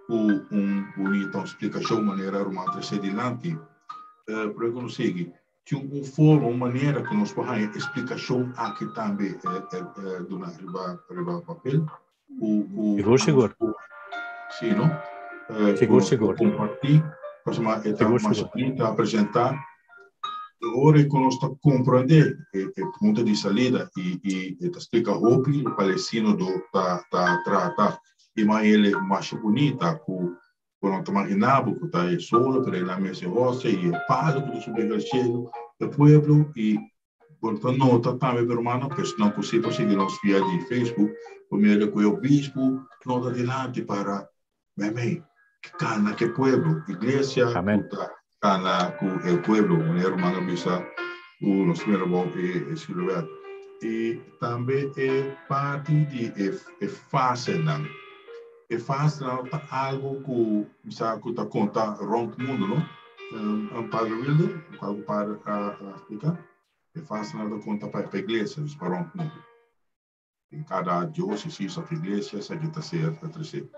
cu un bunita un splicacion manera ruman trece dilanti. Pero cu nos sigui, tin un forma, un manera cu nos por haña e splicacion aki tambe duna riba riba papel. Ku, ku Sigur, sigur. Sí, no? Sigur, sigur. Compartí, pasobra e ta mas bonita presentá. E ora ku nos ta komprendé e punto di salida i i e ta splika hopi lokual e sínodo ta ta trata. I mas el e masha bunita ku Bo no ta maginá bo ku ta e solo, pero e la mes e hostia i e palu ku ta subi riba shelu, e pueblo, i bo ta nota tambe, mi hermano, ku esnan ku si por sigui nos via di Facebook, por mira ku e obispo no ta dilanti para meimei kana ku e pueblo, iglesia ku ta kana ku e pueblo, manera hermano a bisa ku nos mira bou e siluet. I tambe e parti di e fasenan. E fasenan ta algo ku mi sa ku ta konta rònt mundu, no? Padre Wilder, algu pa splika? E fasenan ta konta pa e iglesia, dus pa rònt mundu. Den kada diósesis òf iglesia esaki ta ser tresé.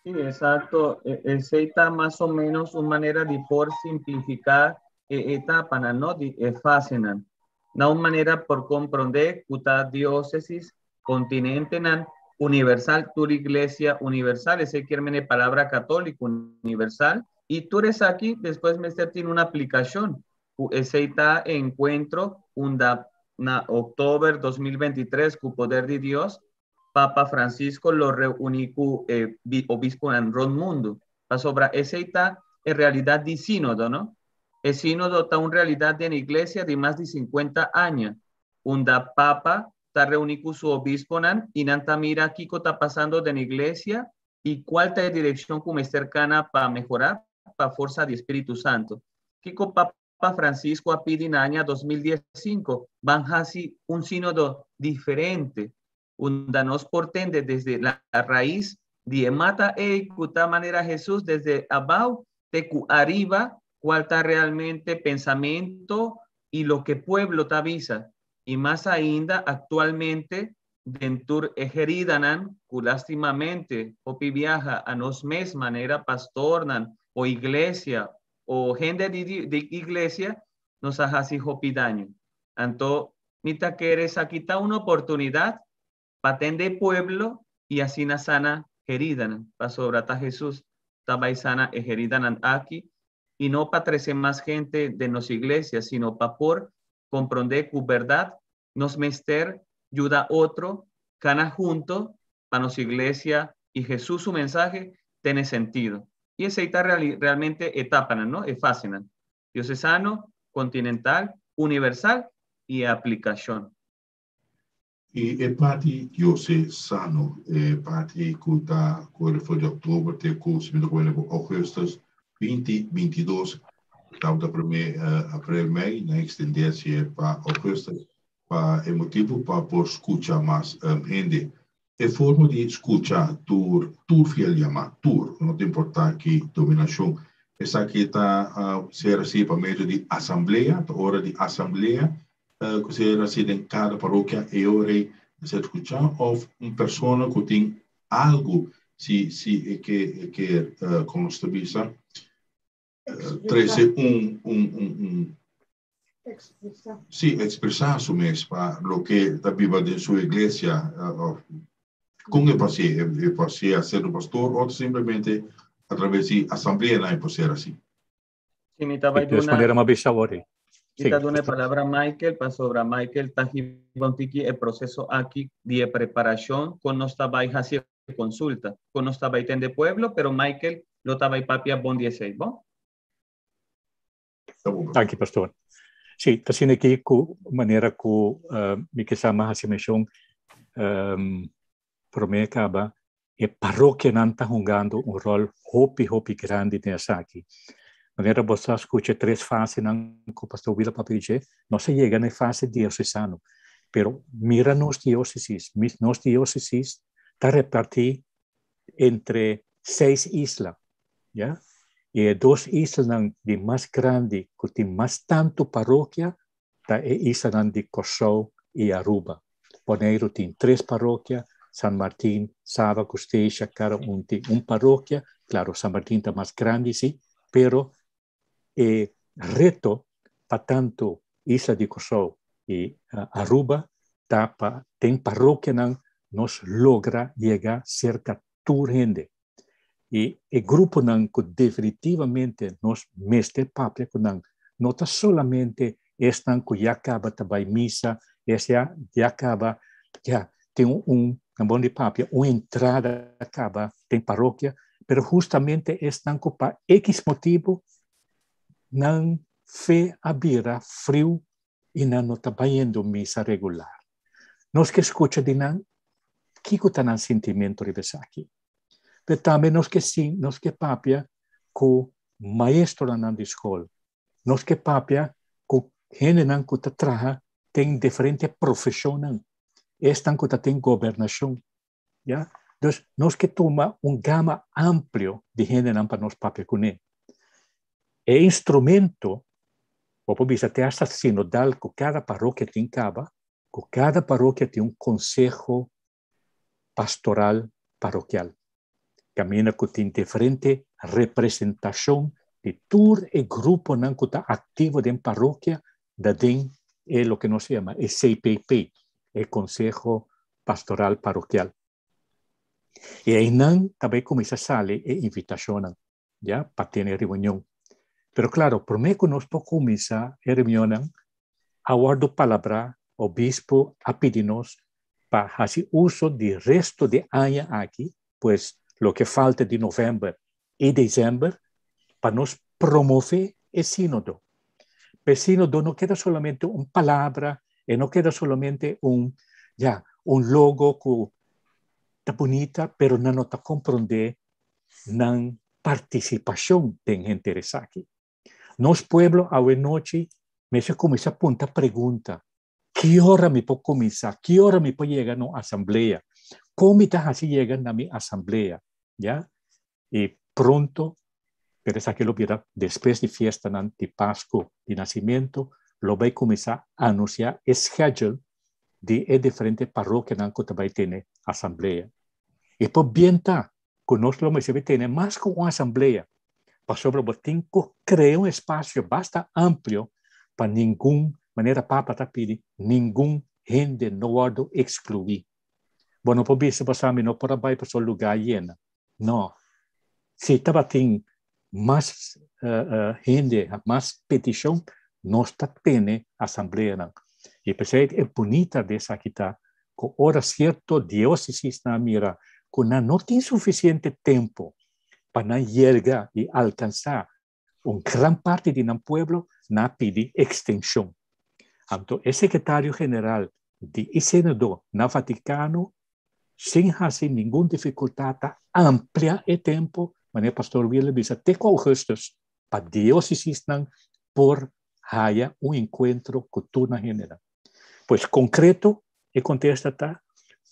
Sí, exacto. Esey ta mas o menos un manera di por simplifica e etapanan, no? Di e fasenan. Na un manera por comprende cu ta diocesis, continentenan, universal, tur iglesia universal, esey kier mene palabra catolico universal, y tur esaki despues mester tin un aplicacion, cu esey ta e encuentro unda na october 2023 cu poder di Dios Papa Francisco lo reuní ku e obisponan rònt mundu, pasobra esei ta e realidat di sínodo, no? E sínodo ta un realidat den iglesia di mas di sinkuenta aña, unda Papa ta reuní ku su obisponan i nan ta mira kiko ta pasando den iglesia. I kua ta e direkshon ku mester kana pa mehorá pa forsa di Spiritu Santu. Kiko Papa Francisco a pidi na aña 2015, ban hasi un sínodo diferente, unda nos por tende desde la rais di e mata ei ku ta manera Hesus desde abou te ku ariba kua ta realmente pensamentu i loke pueblo ta bisa. I mas ainda aktualmente den tur e heridanan ku lastimamente hopi biaha a nos mes manera pastornan o iglesia o hende di iglesia nos a hasi hopi daño. Anto mi ta kere esaki ta un oportunidat pa tende pueblo i asina sana heridanan pasobra ta Hesus ta bai sana e heridanan aki i no pa trese mas hende den nos iglesia sino pa por komprondé ku bèrdat nos mester yuda otro kana hunto pa nos iglesia i Hesus su mensahe tene sentido. I esei ta realmente etapanan, no? E fasenan. Diosesano, kontinental, universal i e aplikashon. I e parti diosesano, e parti ku ta kore for di òktober te ku, si mi ta kore ku ougùstùs 2022, tabata promé aprel, mei, nan ekstendé así pa ougùstùs pa e motibu pa por skucha mas hende. E forma di skucha tur, tur fiel yamá, tur, no ta importá ki dominashon. Esaki ta ser así pa medio di asamblea, ta ora di asamblea ku ser así den kada parokia e ora ei ta ser skuchá òf un persona ku tin algu si si e ke e ke komo nos ta bisa trese un un un un Expresá. Sí, expresá su mes pa loke ta biba den su iglesia òf kon e por hasié? E por hasié siendo pastor òf simplemente a traves di asambleanan e por ser así? Sí, mi ta bai duna. Manera m'a bisa awor. Mi ta duna e palabra Michael pasobra Michael ta hiba un tiki e proseso aki di e preparashon kon nos ta bai hasi e konsulta, kon nos ta bai tende pueblo, pero Michael lo ta bai papia bon di esei, bon? Danki, pastor. Sí, ta asina aki ku manera ku mi ke sa m'a hasi menshon promé kaba e parokianan ta hungando un ròl hopi hopi grandi den esaki. Manera bo sa skucha e tres fasenan ku pastor Willa papia di dje, nos a yega na e fase diosesano, pero mira nos diosesis, nos diosesis ta repartí entre seis isla, ya, i e dos islanan di mas grandi ku tin mas tantu parokia ta e islanan di Kòrsou i Aruba. Boneiru tin tres parokia, San Martin, Saba ku Statia kada un tin un parokia. Klaro, San Martin ta mas grandi si, pero e reto pa tantu isla di Kòrsou i Aruba ta pa den parokianan nos logra yega serka tur hende. I e gruponan ku definitivamente nos mester papia ku nan no ta solamente esnan ku ya kaba ta bai misa, es ya ya kaba ya tin un, nan bon di papia, un entrada kaba den parokia, pero hustamente esnan ku pa ekis motibu nan fe a bira friu i nan no ta bayendo misa regular. Nos ke skucha di nan kiko ta nan sintimentu riba esaki. Pero tambe nos ke sin, nos ke papia ku maestronan di skol. Nos ke papia ku hendenan ku ta traha den diferente profeshonnan. Esnan ku ta den gobernashon. Ya? Dus nos ke tuma un gama amplio di hendenan pa nos papia kuné. E instrumento, bo por bisa te hasta sinodal ku kada parokia tin kaba, ku kada parokia tin un konseho pastoral parokial. Kaminda ku tin diferente representashon di tur e gruponan ku ta aktivo den parokia da den e loke nos yama e CPP, e Konseho Pastoral Parokial. I einan ta bai kuminsá sali e invitashonnan, ya, pa tene reunion. Pero klaro, promé ku nos por kuminsá e reunionnan, a wòrdu palabrá, obispo a pidi nos pa hasi uso di resto di aña aki, pues loke falta di novèmber i desèmber, pa nos promové e sínodo. Pa e sínodo no keda solamente un palabra, e no keda solamente un, ya, un logo ku. Ta bunita, pero nan no ta komprondé nan partisipashon den henter esaki. Nos pueblo awe nochi mester kuminsá punta pregunta, Ki ora mi por kuminsá? Ki ora mi por yega na un asamblea? Kon mi ta hasi yega na mi asamblea? Ya? I pronto, pero esaki lo bira despues di fiestanan di Pasku di Nasimentu, lo bai kuminsá anunsiá e schedule di e diferente parokianan ku ta bai tene asamblea. I por bien ta ku nos lo mester bai tene mas ku un asamblea, pasobra bo tin ku krea un espasio basta amplio pa ningun, manera Papa ta pidi, ningun hende no wòrdu ekskluí. Bo no por bisa pasobra mi no por a bai pasobra lugá yena. No. Si tabatin mas hende, mas petishon, nos ta tene asambleanan. I p'esei e bunita di esaki ta ku ora sierto diósesisnan a mira ku nan no tin sufisiente tempu pa nan yega i alkansá un gran parti di nan pueblo, nan a pidi ekstenshon. Anto e sekretario general di e Sínodo na Vatikano, sin hasi ningun difikultat ta amplia e tempu, manera Pastor Wheeler bisa, te ku ougùstùs, pa diósesisnan por haya un enkuentro ku tur nan hendenan. Pues konkreto e kontesta ta,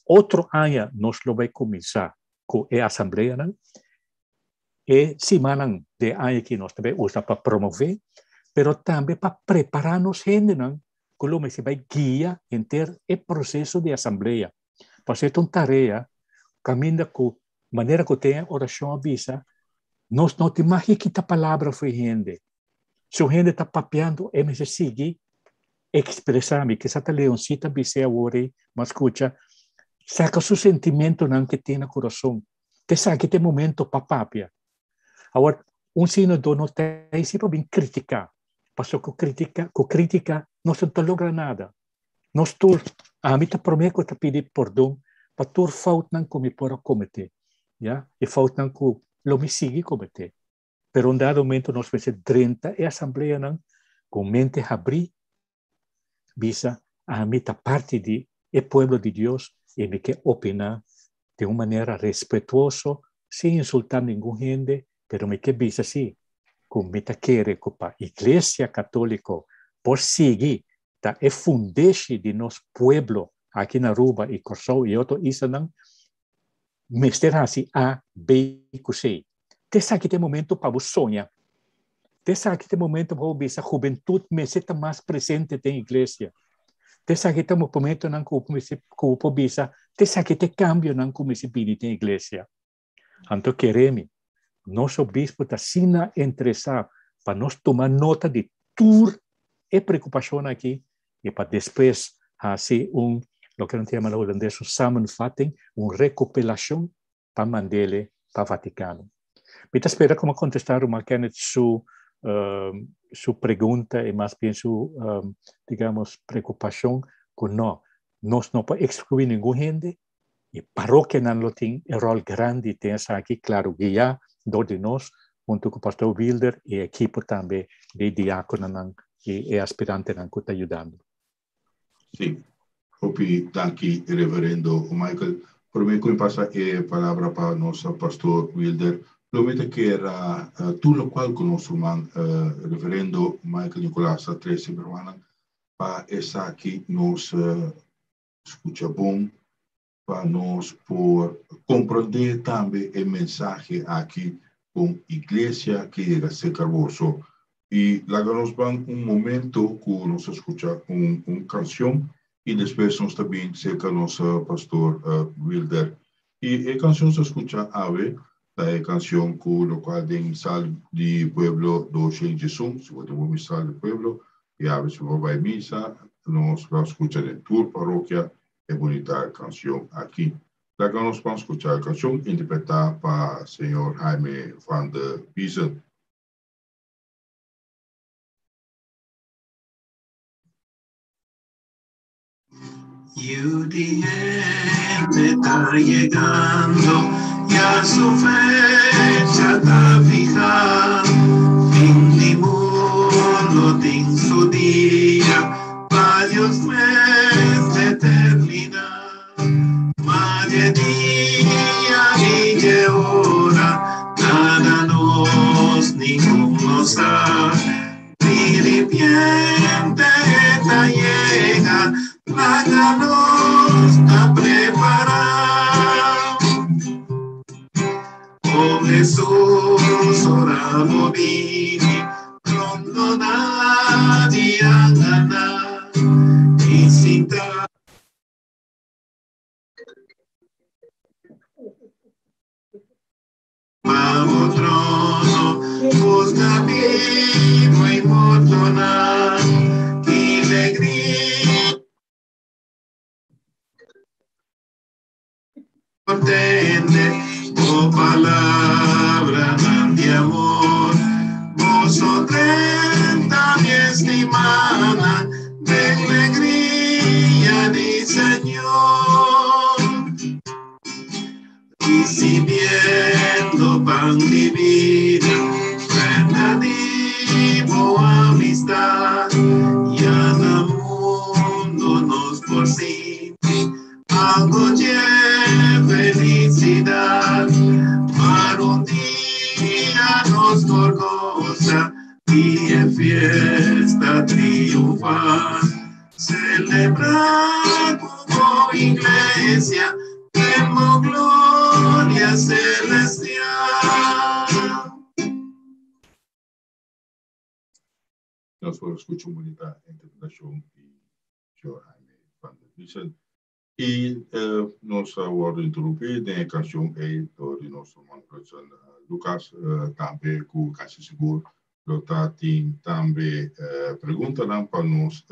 otro aña nos lo bai kuminsá ku e asambleanan. E simannan de aña aki nos ta bai usa pa promové, pero tambe pa prepará nos hendenan ku lo mester bai guia henter e proseso di asamblea. Pasobra e ta un tarea kaminda ku manera ku den e orashon a bisa, nos no tin mag kita palabra for e hende. Si un hende ta papiando e mester sigui ekspresá. Mi kisa ta Leoncita bis'é awor ei, mi a skucha, saka su sentimentonan ku e tin na kurason. Esaki ta e momento pa papia. Awor, un sínodo no ta ei pa bin kritiká, pasobra ku kritika, ku kritika nos no ta logra nada. Nos tur, ami ta promé ku ta pidi pordon pa tur foutnan ku mi por a kometé, ya, e foutnan ku lo mi sigui kometé. Pero un dado momento nos mester drenta e asambleanan ku mente habrí, bisa, Ami ta parti di e pueblo di Dios i mi ke opiná den un manera respetuoso, sin insultá ningun hende, pero mi ke bisa sí ku mi ta kere ku pa Iglesia Katóliko por sigui ta e fundeshi di nos pueblo aki na Aruba i Kòrsou i otro islanan, mester hasi A, B ku C. Te esaki ta e momento pa bo soña. Te esaki ta e momento pa bo bisa hubentut mester ta mas presente den iglesia. Te esaki ta momentonan ku bo mester ku bo por bisa te esaki ta e kambionan ku mester bini den iglesia. Anto kere mi, nos obispo ta asina interesá pa nos tuma nota di tur e preokupashonnan aki i pa despues hasi un loke nan ta yama na hulandes un samenvatting, un rekopilashon pa mand'ele pa Vatikano. Mi ta spera ku mi a kontestá ruman Kenneth su su pregunta i mas bien su digamos preokupashon ku no, nos no por ekskluí ningun hende i parokianan lo tin e ròl grandi den esaki, klaro guiá dor di nos huntu ku Pastor Wilder i e ekipo tambe di diákononan i e aspirantenan ku ta yudando. Sí, hopi danki Reverendo Michael. Promé ku mi pasa e palabra pa nos Pastor Wilder, lo mi ta kier tur lokual ku nos ruman Reverendo Michael Nicolaas a trese mi rumannan pa esaki nos skucha bon pa nos por komprondé tambe e mensahe aki kon iglesia ke yega serka boso. I laga nos ban un momento ku nos ta skucha un un kanshon i despues nos ta bin serka nos pastor Wilder. I e kanshon nos ta skucha awe ta e kanshon ku lokual den Misal di Pueblo 211, si bo tin bo Misal di Pueblo i awe si bo bai misa nos lo skucha den tur parokia e bunita canción aki. Laga nos ban scucha e canción interpreta pa señor Jaime van der Biezen. Yu di hende ta yegando, ya su fecha ta fihá. Fin di mundo tin su dia, pa Dios mes determiná. Ma dje dia. llega, la nos a preparar. Oh Jesús, oramos bini, pronto nadie gana, y sin Vamos trono, busca vivo y mortona, y alegría. Tende, oh palabra de amor, vosotros mi estimada, de alegría di Señor. Recibiendo pan divino, prenda vivo amistad, y al mundo nos por sí, algo de felicidad, para un día nos goza y en fiesta triunfal, celebrar como iglesia, tenemos gloria celestial. Nos escuchó una bonita interpretación de Jaime van der Biesen. Y nos wordt interrompi de canción e door nosso man Lucas tambe ku casi seguro lo ta tin tambe pregunta nan pa nos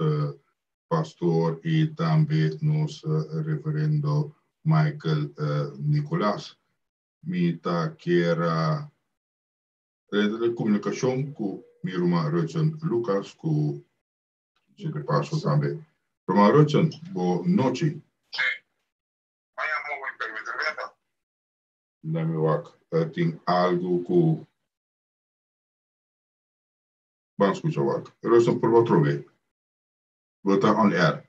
pastor y tambe nos reverendo Michael Nicolás. Mi ta kier rede de comunicación ku mi ruman Rutsen Lucas ku si paso tambe. Ruman Rutsen, bon nochi. Laat wak. Tin algo ku Ban skucha wak. Rutsen, por otro be. Bo ta on air.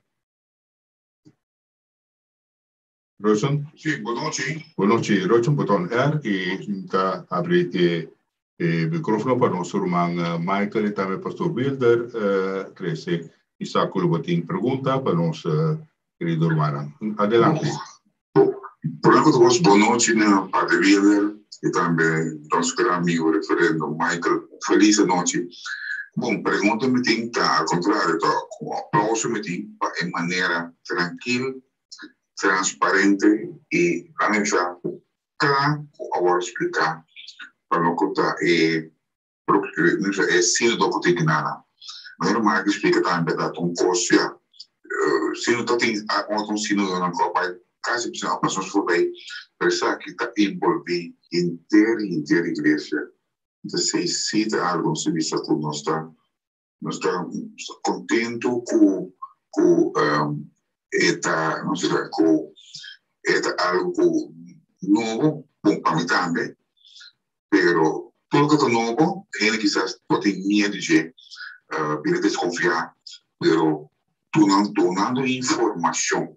Rutsen? Sí, bon nochi. Bon nochi, Rutsen, bo ta on air y ta habri e microfono pa nos ruman Michael y tambe Pastor Wilder trese y sa ku bo tin pregunta pa nos kerido ruman. Adelante. Por lo bon nochi na Padre Wilder y tambe nos gran amigo reverendo Michael. Feliz nochi. Bon, pregunta mi tin ta, al contrario, ta, aplauso mi tin pa en manera trankil, transparente y analisá kla ku awor spliká pa loke ta e e sínodo ku tin kinana. Manera Michael splika tambe ta un kos ya sínodo ta tin otro sínodonan ku a bai kasi a pasa nos forbei, pero esaki ta envolví henter henter iglesia. Entonces si ta algo nos ta bisa ku nos ta nos ta kontentu ku ku e ta nos ta ku e ta algo ku nobo bon pa mi tambe, pero tur loke ta nobo hende kisas por tin miedu di dje, bira deskonfiá, pero dunando informashon,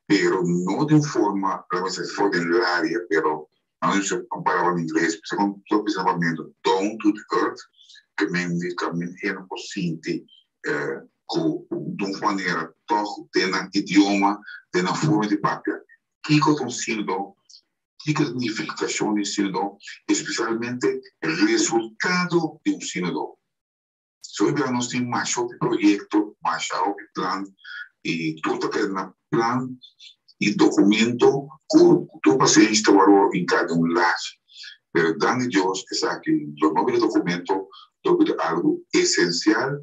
pero no di un forma, laga mi bisa for den laria, pero nan usa un palabra na ingles, segun tur bisa papiamentu, down to the earth, ke men di kaminda hende por sinti ku di un manera tòg den nan idioma, den nan forma di papia. Kiko ta un sínodo? Kiko ta nifikashon di un sínodo? Espesialmente resultado di un sínodo. So hopi bia nos tin masha hopi proyekto, masha hopi plan i tur ta keda na plan i dokumento ku tur pasenshi ta wòrdu hinká den un lachi. Pero danki Dios esaki lo no bira dokumento, lo bira algu esensial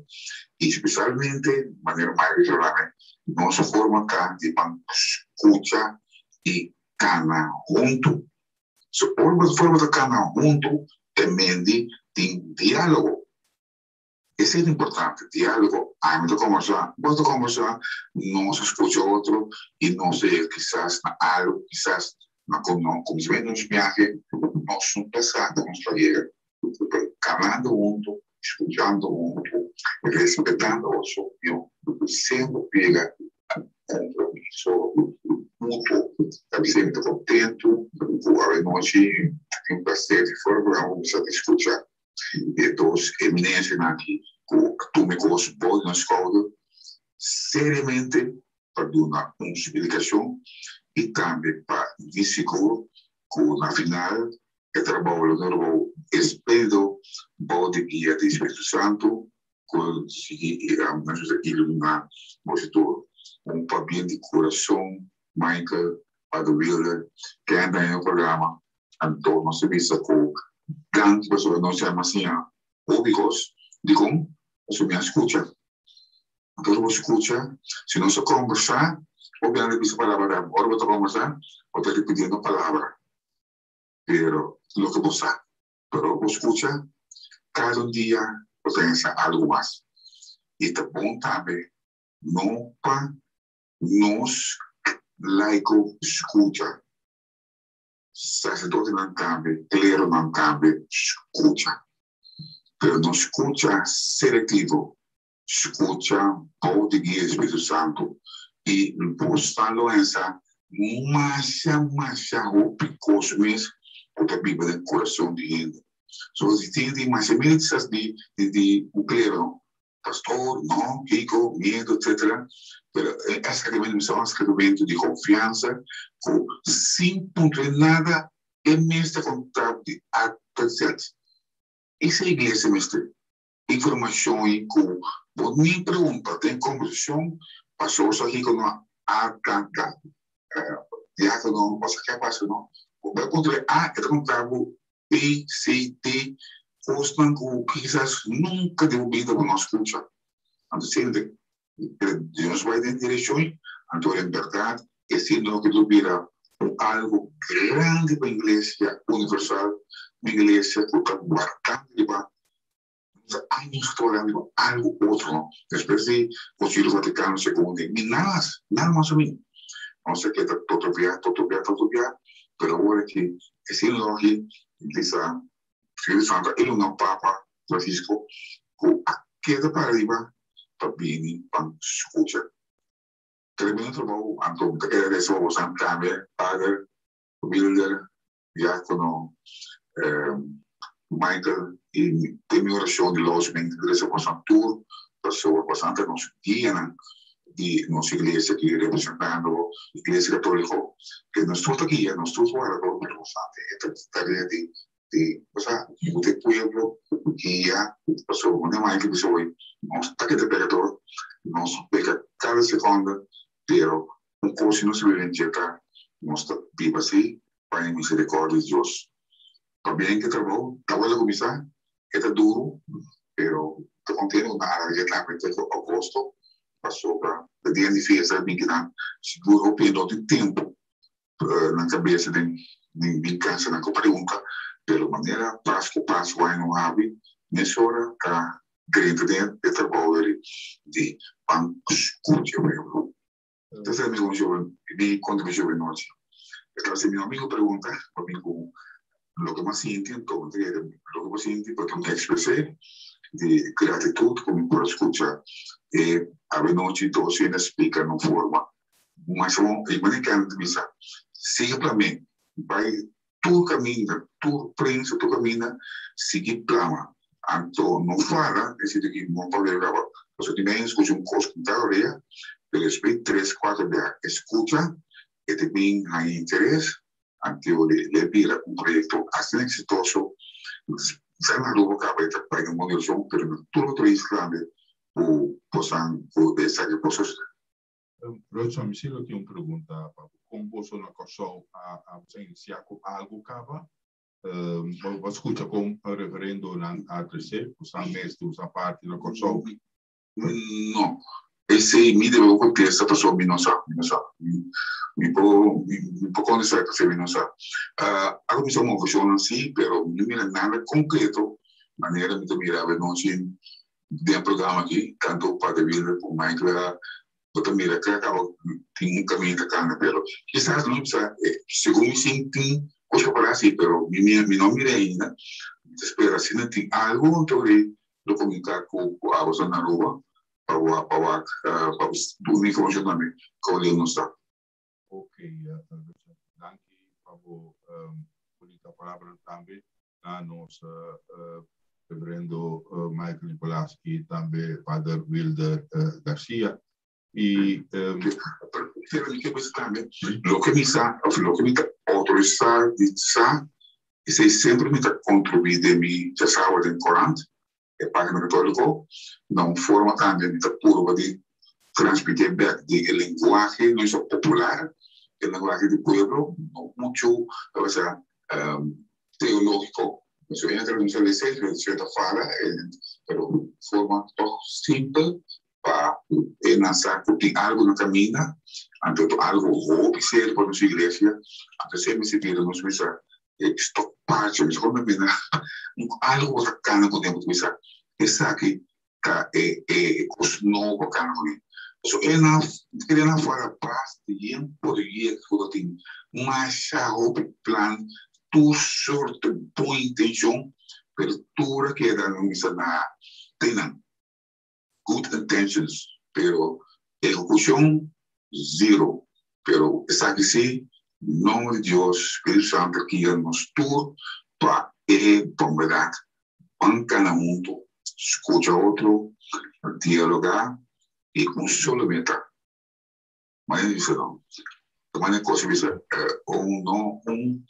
i spesialmente manera Mike a hablá nos forma ka di ban skucha i kana huntu. So ora bo ta forma ta kana huntu te mendi tin diálogo. Esei ta importante, diálogo. Ami ta kombersá, bo ta kombersá, nos a skucha otro i nos ta yega kisas na algu, kisas na kuminsamentu di nos biahe nos no ta sa ku nos ta yega. Pero kanando huntu, skuchando huntu, respetando otro opinion, semper pega compromiso mutuo. Ta bisa mi ta contento cu awenochi tin un placer di for programa cuminsa ta scucha e dos eminencianan aki cu a tuma e cos bou di nan schouder. seriamente pa duna un splikashon i tambe pa di sigur ku na final e trabou lo ta un trabou espléndido bou di guia di Spiritu Santu ku sigui i nos ta iluminá boso tur. Un pabien di kurason Michael, Padre Wilder, ken ta den e programa, anto nos ta bisa ku danki pasobra nos ya siña hopi kos. Dikon? Pasobra mi a skucha. Anto ora bo skucha, si nos a kombersá, hopi hende bisa palabra, ora bo ta kombersá, bo ta repitiendo palabra, pero loke bo sa. Pero bo skucha, kada un dia bo ta hesa algu mas. I ta bon tambe no pa nos laiko skucha, saserdotenan tambe, kleronan tambe skucha. Pero no skucha selektivo, skucha bou di guia di Spiritu Santu i bo sa lo hesa masha masha hopi kos mes ku ta biba den kurason di hende. So si tin di masha mil kisas di di un klero, pastor, no, kiko, miedu, etcetera, pero e aserkamentu mester un aserkamentu di konfiansa ku sin puntra nada e mes ta konta di A ta Z. Esei iglesia mester. Informacion y cu bo ni pregunta den conversacion paso sa kico no a ta ta diacono o sa ke a pasa no bo bai puntra e A e ta conta bo B C D cosnan cu kisas nunca den bo bida bo no a scucha anto siente Dios bai den direccion anto en berdad esey no ke lo bira un algo grandi pa iglesia universal un iglesia cu ta guardando riba años ta wardando riba algo otro no despues di Concilio Vaticano Segundo mi nada mas nada mas ami nos a keda totobia totobia totobia pero awor aki esey no aki bisa Spiritu Santo a ilumina Papa Francisco cu a keda para riba pa bini pa scucha. Tremendo trabou, anto mi ta kere resa pa bosan tambe, Pader Wilder, Diacono Michael y den mi oracion di los mi ta resa pa bosan tur pasobra bosan ta nos guianan di nos iglesia aki representando Iglesia Catolico ke nos tur ta guia, nos tur ta wardador pero bosan tin e tarea di di osea yuda e pueblo guia pasobra un e Michael bisa hoy nos ta keda pecador nos peca cada seconda pero un cos si nos biba dje ta nos ta biba si pa e misericordia di Dios pabia en ke trabou ta worde cuminsa e ta duro pero ta contento cu nan alarga tambe te cu agosto pasobra e dia di fiesta bin kinan sigur hopi no tin tempo nan cabeza den den casa nan cu pregunta pero manera Pascu Pascu aña no habi mesora ta drenta den e trabou di ban scucha pueblo. Entonces mi mi contribucion anochi. Entonces mi amigo pregunta pa mi cu loke mi a sinti entonces loke mi a sinti porque mi a expresé di gratitud cu mi por a scucha e avenochi dos hende a splica na un forma Mas bon, e manera ke ta bisa, sigui plama, bai tur kaminda, tur prensa, tur kaminda, sigui plama. Anto no fala, e sitio ki no papia kaba, pasobra tin bes skucha un kos ku ta orea, pero despues tres, kuater bia e skucha, e ta bin haña interes, anto le bira un proyekto asina eksitoso, sa na Aruba kaba e ta bai den bon direkshon, pero na tur otro isla tambe ku bosan ku esaki por sosodé. Rutson, mi si lo tin un pregunta pa bo. Kon boso na Kòrsou a a boso a inisiá ku algu kaba? Bo bo a skucha kon reverendonan a tresé? Boso a mes di boso parti na Kòrsou? No. Esei mi debe kontesta pasobra mi no sa, mi no sa. Mi por mi por kontesta pasobra mi no sa. A kuminsá moveshonnan si, pero mi no mira nada konkreto manera mi ta mira avenochi Den programa aki, tanto Pater Wilder como Michael a bo ta mira que acaba tin un caminda ta cana, pero kisas no bisa, segun mi sin tin cos pa para si, pero mi mi no mira ainda, mi ta spera si no tin algo anto rei lo comunica cu cu abo sa na Aruba pa wak pa wak pa duna informacion tambe con leu nos ta. Ok, danki pa bo bonita palabranan tambe. Na nos Reverendo Michael Nicolaas y tambe Pader Wilder Garcia. I Loke mi sa, òf loke mi ta outorisá di sa, esei semper mi ta kontribuí den mi djasawa den korant, e página katóliko, na un forma tambe mi ta purba di transmitié bèk den e lenguahe no sa popular, e lenguahe di pueblo, no muchu, ta teológiko. Pasobra e ta lesa e ta fala, pero forma tòg simpel pa e nan sa ku tin algu na kaminda, anto ta algu hopi serio pa nos iglesia, anto esei mester bira nos mester stokpachi, mester kome bira algu ku ta kana kuné, bo ta bisa esaki ta e e kos nobo kana kuné. So e nan kere nan fora basta yen proyekto ku ta tin masha hopi plan, tur sorto bon intenshon, pero tur a keda nan bisa na tin nan. Good intentions, pero ehecucion zero. Pero esaki si, nomber di Dios, Spiritu Santo a guia nos tur pa e bon berdad. Ban cana hunto, scucha otro, dialoga y cu un solo meta. Manera bisa no, ta manera cos bisa un no un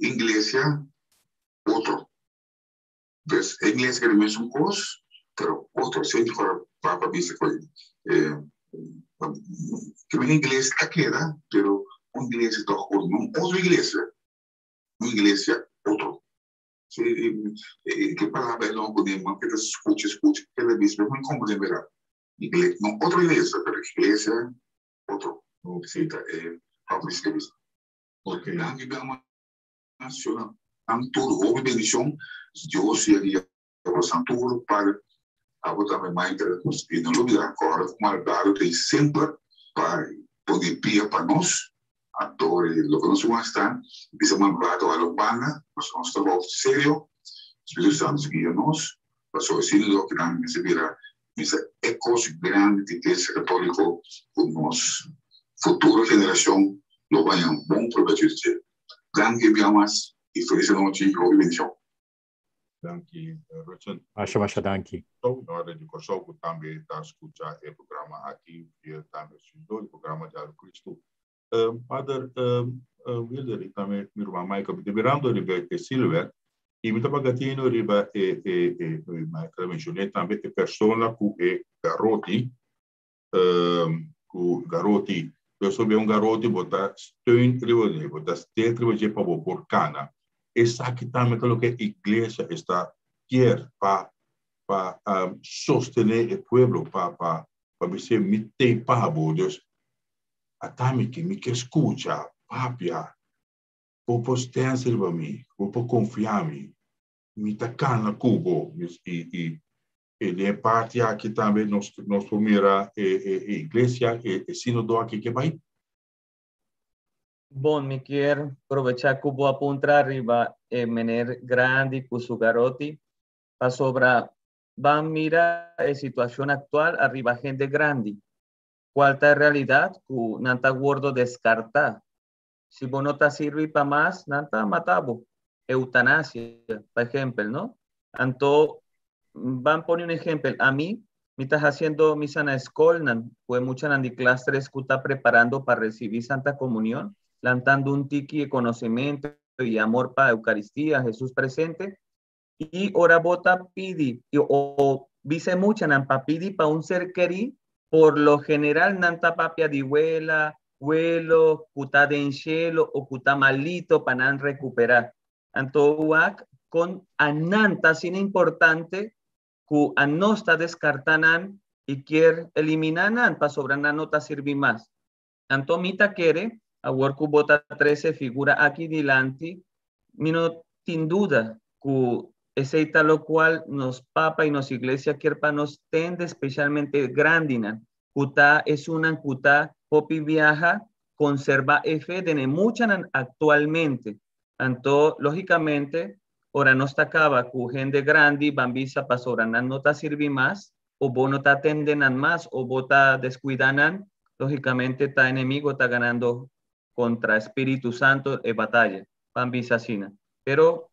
iglesia otro. Pues e iglesia kere mesun kos, pero otro. Semper ku Papa bisa ku ke men iglesia ta keda, pero un iglesia ta otro, no un otro iglesia, un iglesia otro. Sí, ke palabra e no pone, man ke ta skucha, skucha, ke ta bisa, pero no komprende berdad. Iglesia, no otro iglesia, pero iglesia otro. Sí, ta e Papa bisa ke bisa. Ok. Danki, mi Nacional. Nan tur hopi bendicion. Dios sea guia boso tur Padre. Abo tambe Michael y no lubida corda cu malbado ta semper pa pone pia pa nos. Anto loke nos wens ta bisa malbado a lo banda pasobra nos trabao serio. Spiritu Santo guia nos pasobra asina loke nan mester bira mester e cos grandi di Iglesia Catolico cu nos futuro generacion lo baña un bon probecho di dje. Danki bia mas y feliz anochi y hopi bendicion. Danki Richard. Masha masha danki. Nora di Kòrsou ku tambe ta skucha e programa aki via tambe siguidó di programa Diario Cristo. Pader Wilder i tambe mi ruman Michael, mi ta mirando riba e silhouette i mi ta bagatino riba e e e Michael a menshoné tambe e persona ku e garoti ku garoti. Pues bo un garoti bo ta steun riba dje, bo ta sterk riba dje pa bo por kana. Esaki tambe ta loke iglesia esta kier pa pa sostené e pueblo, pa pa pa bis'é mi t'ei pa bo. Dus ata mi ke mi ke skucha, papia, bo por stens riba mi, bo por konfia mi, mi ta kana ku bo. I i E den e parti aki tambe nos nos por mira e e e iglesia, e e sínodo aki ke bai. Bon, mi kier probecha ku bo a puntra riba e meneer grandi ku su garoti, pasobra ban mira e situacion actual ariba hende grandi, cual ta e realidad ku nan ta wordo descarta. Si bo no ta sirbi pa mas, nan ta mata bo. Eutanasia, pa ehempel, no? Anto, ban pone un ehempel. Ami, mi ta haciendo misa na skolnan, ku e muchanan di klas tres ku ta preparando pa recibi Santa Comunión, lantando un tiki e conocimento y amor pa Eucaristia, Jesús presente. Y ora bo ta pidi, o bisa e muchanan pa pidi pa un ser kerí, por lo general nan ta papia di wela, welo, ku ta den shelo o ku ta malito pa nan rekuperá. Anto wak kon a nan ta asina importante ku a nos ta deskartá nan i kier eliminá nan pasobra nan no ta sirbi mas. Anto mi ta kere, awor ku bo ta trese figura aki dilanti, mi no tin duda ku esei ta lokual nos Papa i nos Iglesia kier pa nos tende, spesialmente grandinan, ku ta esunnan ku ta hopi biaha konserbá e fe den e muchanan aktualmente. Anto, lógikamente, ora nos ta kaba ku hende grandi ban bisa pasobra nan no ta sirbi mas, o bo no ta atende nan mas, o bo ta deskuidá nan, lógikamente ta enemigo ta ganando kontra Spiritu Santo e bataya, ban bisa asina. Pero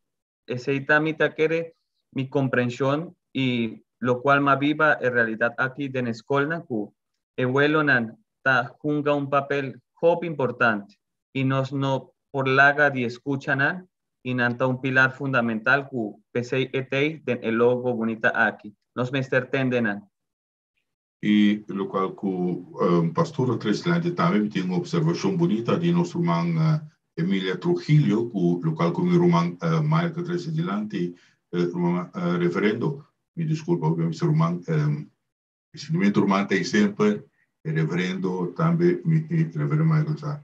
esei ta mi ta kere mi komprenshon i lokual m'a biba e realidat aki den e skolnan ku. E welonan ta hunga un papel hopi importante y nos no por laga di scucha nan y nan ta un pilar fundamental cu p'esey e t'ey den e logo bunita aki. Nos mester tende nan. Y locual cu Pastor a trece dilanti tambe mi tin un observacion bunita di nos ruman Emilia Trujillo cu locual cu mi ruman Mike a trece dilanti, ruman Reverendo, mi disculpa mi bisa ruman, e sentimiento ruman ta semper, e reverendo tambe mi Reverendo Michael sa.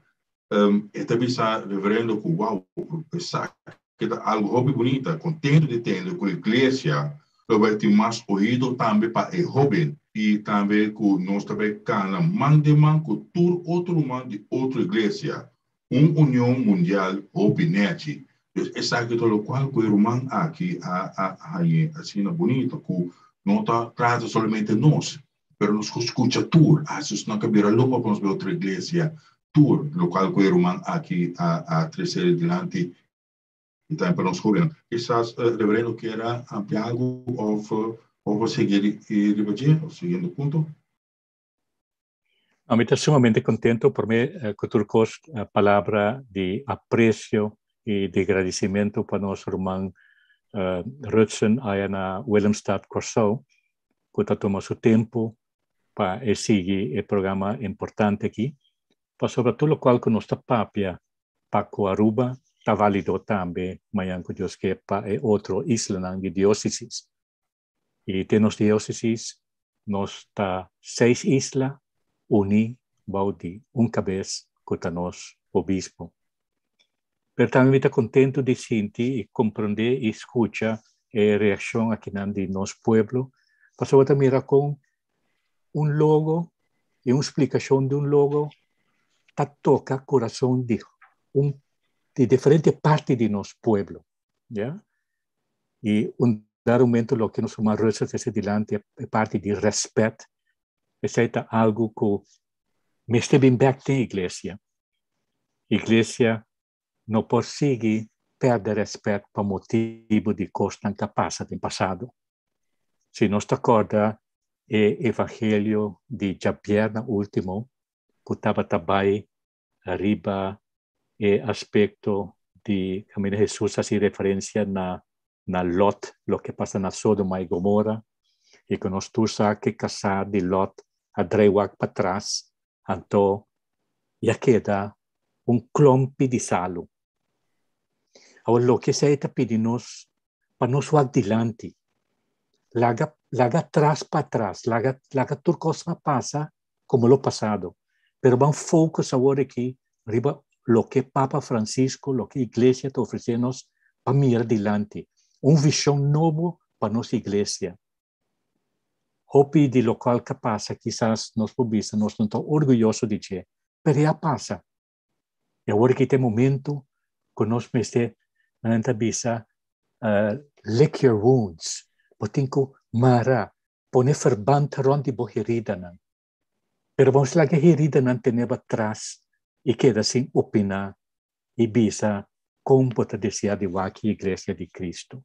E ta bisa reverendo cu wow, esaki ta algo hopi bunita, contento di tende cu iglesia lo bay tin mas oido tambe pa e hoben y tambe cu nos ta bay cana man den man cu tur otro ruman di otro iglesia, un union mundial hopi nechi. Dus esaki ta locual cu e ruman aki a hañe asina bunita cu no ta trata solamente nos, pero nos cu scucha tur, hasta nos no bira lomba pa nos bay otro iglesia, tur locual cu e ruman aki a trece dilanti y tambe pa nos hobennan. Kisas reverendo kier a amplia algo of sigui riba dje, of siguiente punto? Ami ta sumamente contento pa mi cu tur cos, palabra di aprecio y di agradecimento pa nos ruman Rutsen aya na Willemstad, Corsou, cu ta tuma su tempo pa e sigui e programa importante aki, pasobra tur locual cu nos ta papia pa cu Aruba ta valido tambe mañan cu Dios ke pa e otro islanan di diocesis. Y den nos diocesis nos ta seis isla uni bou di un cabes cu ta nos obispo. Pero tambe mi ta contento di sinti y comprende y scucha e reaccion akinan di nos pueblo, pasobra ta mira con un logo y un splicacion di un logo ta toca corazon di un di diferente parti di nos pueblo. Ya? Y un dado momento loke nos ruman Russell trece dilanti e parti di respet, esey ta algo cu mester bin bek den iglesia. Iglesia no por sigui perde respet pa motibo di cosnan cu a pasa den pasado. Si nos ta corda e evangelio di djabierna ultimo cu tabata bay riba e aspecto di caminda Jesus haci referencia na na Lot, loke pasa na Sodoma y Gomora, y cu nos tur sa ke casá di Lot a draai wak patras, anto y a keda un klompi di salu. Awor loke esei ta pidi nos pa nos wak dilanti, laga laga atras pa atras, laga laga tur cos a pasa como lo pasado, pero ban focus awor aki riba loke Papa Francisco, loke Iglesia ta ofrece nos pa mira dilanti, un vision nobo pa nos Iglesia. Hopi di locual ca pasa kisas nos por bisa nos no ta orguyoso di dje, pero ya pasa. Y awor aki ta e momento cu nos mester, nan ta bisa, lick your wounds, bo tin cu mara, pone verband rond di bo heridanan. Pero bo laga e heridanan tene bo atras y keda sin opina y bisa con bo ta desea di wak e Iglesia di Cristo,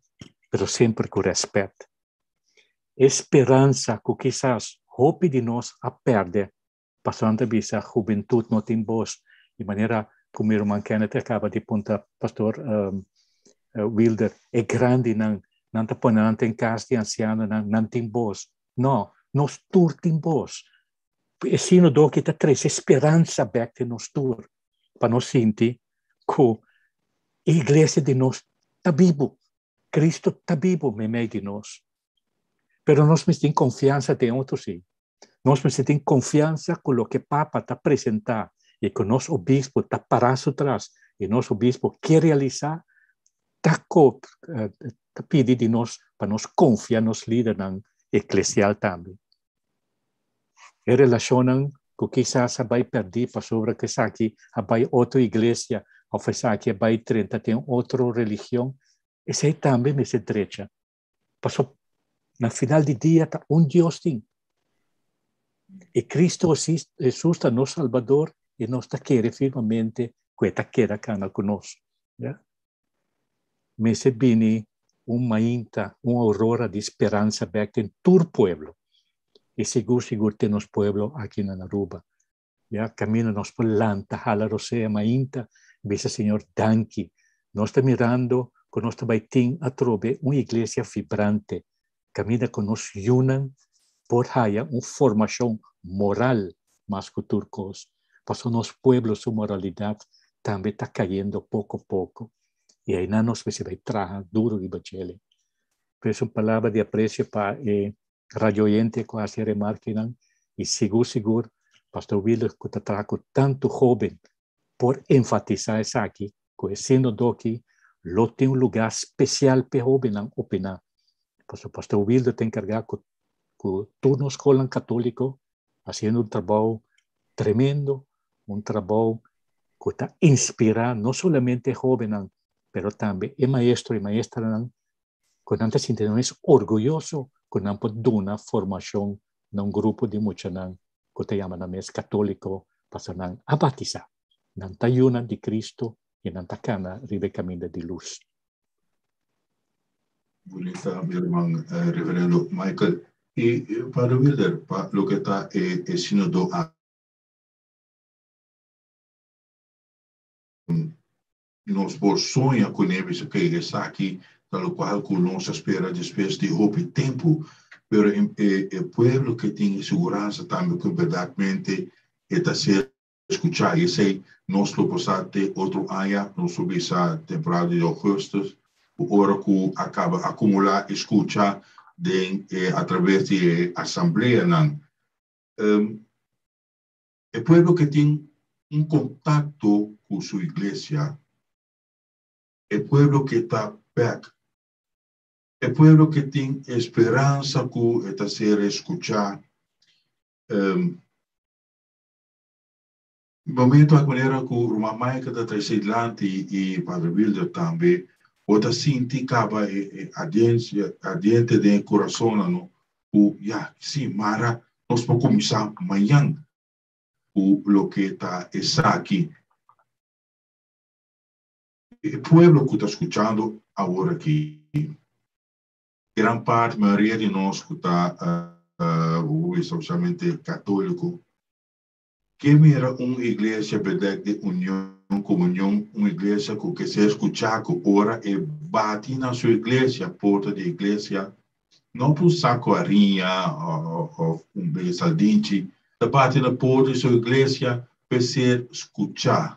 pero semper cu respet. E speransa cu kisas hopi di nos a perde, pasobra nan ta bisa hubentud no tin bos, di manera cu mi ruman Kenneth a caba di punta Pastor Wilder, e grandinan, nan ta pone nan den cas di ancianonan, nan tin bos. No, nos tur tin bos. E sinodo aki ta trece speransa bek den nos tur, pa nos sinti cu e iglesia di nos ta bibu, Cristo ta bibu meimei di nos. Pero nos mester tin confiansa den otro si. Nos mester tin confiansa cu loke Papa ta presenta y cu nos obispo ta para su tras y nos obispo kier realisa, ta ta pidi di nos pa nos confia nos lidernan eclesial tambe. E relacionnan cu kisas a bay perdi pasobra cu esaki a bay otro iglesia of esaki a bay drenta den otro religion, esey tambe mester drecha. Pasobra na final di dia ta un Dios tin. Y Cristo Jesus ta nos Salbador y nos ta kere firmemente cu e ta keda cana cu nos. Ya? Mester bini un mainta, un aurora di speransa bek den tur pueblo. I sigur sigur te nos pueblo aki na Aruba. Ya kaminda nos por lanta hala rosea mainta bisa Señor danki. Nos ta mirando ku nos ta bai tin atrobe un iglesia vibrante kaminda ku nos yunan por haya un formashon moral mas ku tur kos. Paso nos pueblo su moralidat tambe ta kayendo poko poko. I einan nos mester bai traha duro riba djele. Pues un palabra di aprecio pa e radio oyente ku hasi e remarkenan i sigur sigur Pastor Willer ku ta traha ku tantu hoben por enfatisá esaki ku e sínodo aki lo tin un lugá spesial p'e hobennan opiná. Pasobra Pastor Wilder ta enkargá ku ku tur nos skolnan katóliko hasiendo un trabou tremendo, un trabou ku ta inspirá no solamente e hobennan pero tambe e maestro i maestranan ku nan ta sinti nan mes orguyoso ku nan por duna formashon na un grupo di muchanan ku ta yama nan mes katóliko pasobra nan a batisá. Nan ta yunan di Kristu i nan ta kana riba e kaminda di lus. Bunita mi herman Reverendo Michael. I Padre Wilder, pa loke ta e sinodo aki, Nos por soña kuné bisa ke esaki ta lokual ku nos a spera despues di hopi tempu, pero e pueblo ke tin e siguransa tambe ku bèrdatmente e ta ser skuchá i esei nos lo por sa te otro aña, nos lo bisa temporada di ougùstùs, ku ora ku a kaba akumulá i skucha den e atraves di e asambleanan. E pueblo ke tin un kontakto ku su iglesia, e pueblo ke ta bèk, e pueblo ke tin e speransa ku e ta ser eskuchá. Momento aki manera ku ruman Michael ta trese dilanti i Padre Wilder tambe, bo ta sinti kaba e ardiensia, ardiente den e kurasonnan no, ku ya, si, mara nos por kuminsá mañan ku loke ta esaki. E pueblo ku ta skuchando awor aki, gran parti, mayoria di nos ku ta espesialmente katóliko, Ke mira un iglesia bedek di union, komunion, un iglesia ku ke ser skuchá ku ora e bati na su iglesia, porta di iglesia, no ku un sako hariña òf un bege saldinchi, ta bati na porta di su iglesia p'e ser skuchá,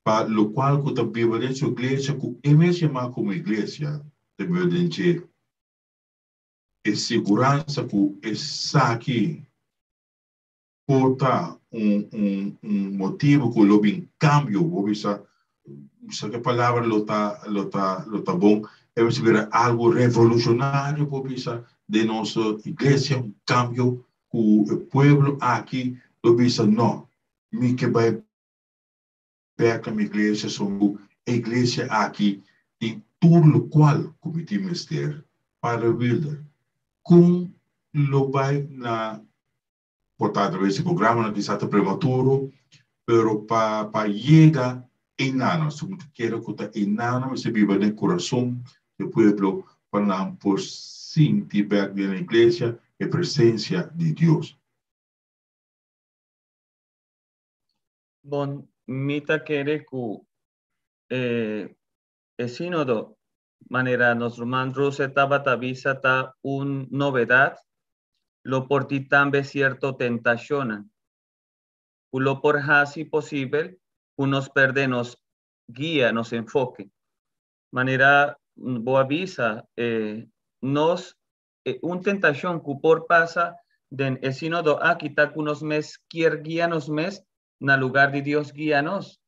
pa lokual ku ta biba den su iglesia ku e mes yamá komo iglesia ta biba den dje. E siguransa ku esaki por ta un un un motibu ku lo bin kambio, bo bisa bisa ke palabra lo ta lo ta lo ta bon, e mester bira algu revolushonario por bisa den nos iglesia, un kambio ku e pueblo aki lo bisa no, mi ke bai bek na mi iglesia so ku e iglesia aki tin tur lokual ku mi tin mester. Padre Wilder, kon lo bai na Por ta atraves di programanan kisas ta prematuro, pero pa pa yega einan, nos ta kere ku ta einan mester biba den kurason di pueblo pa nan por sinti bek den e iglesia e presensia di Dios. Bon, mi ta kere ku e e sínodo, manera nos ruman Russell tabata bisa ta un novedat, lo por tin tambe sierto tentashonnan ku lo por hasi posibel ku nos pèrdè nos guia, nos enfoke. Manera bo a bisa, nos un tentashon ku por pasa den e sínodo aki ta ku nos mes kier guia nos mes na lugar di Dios guia nos.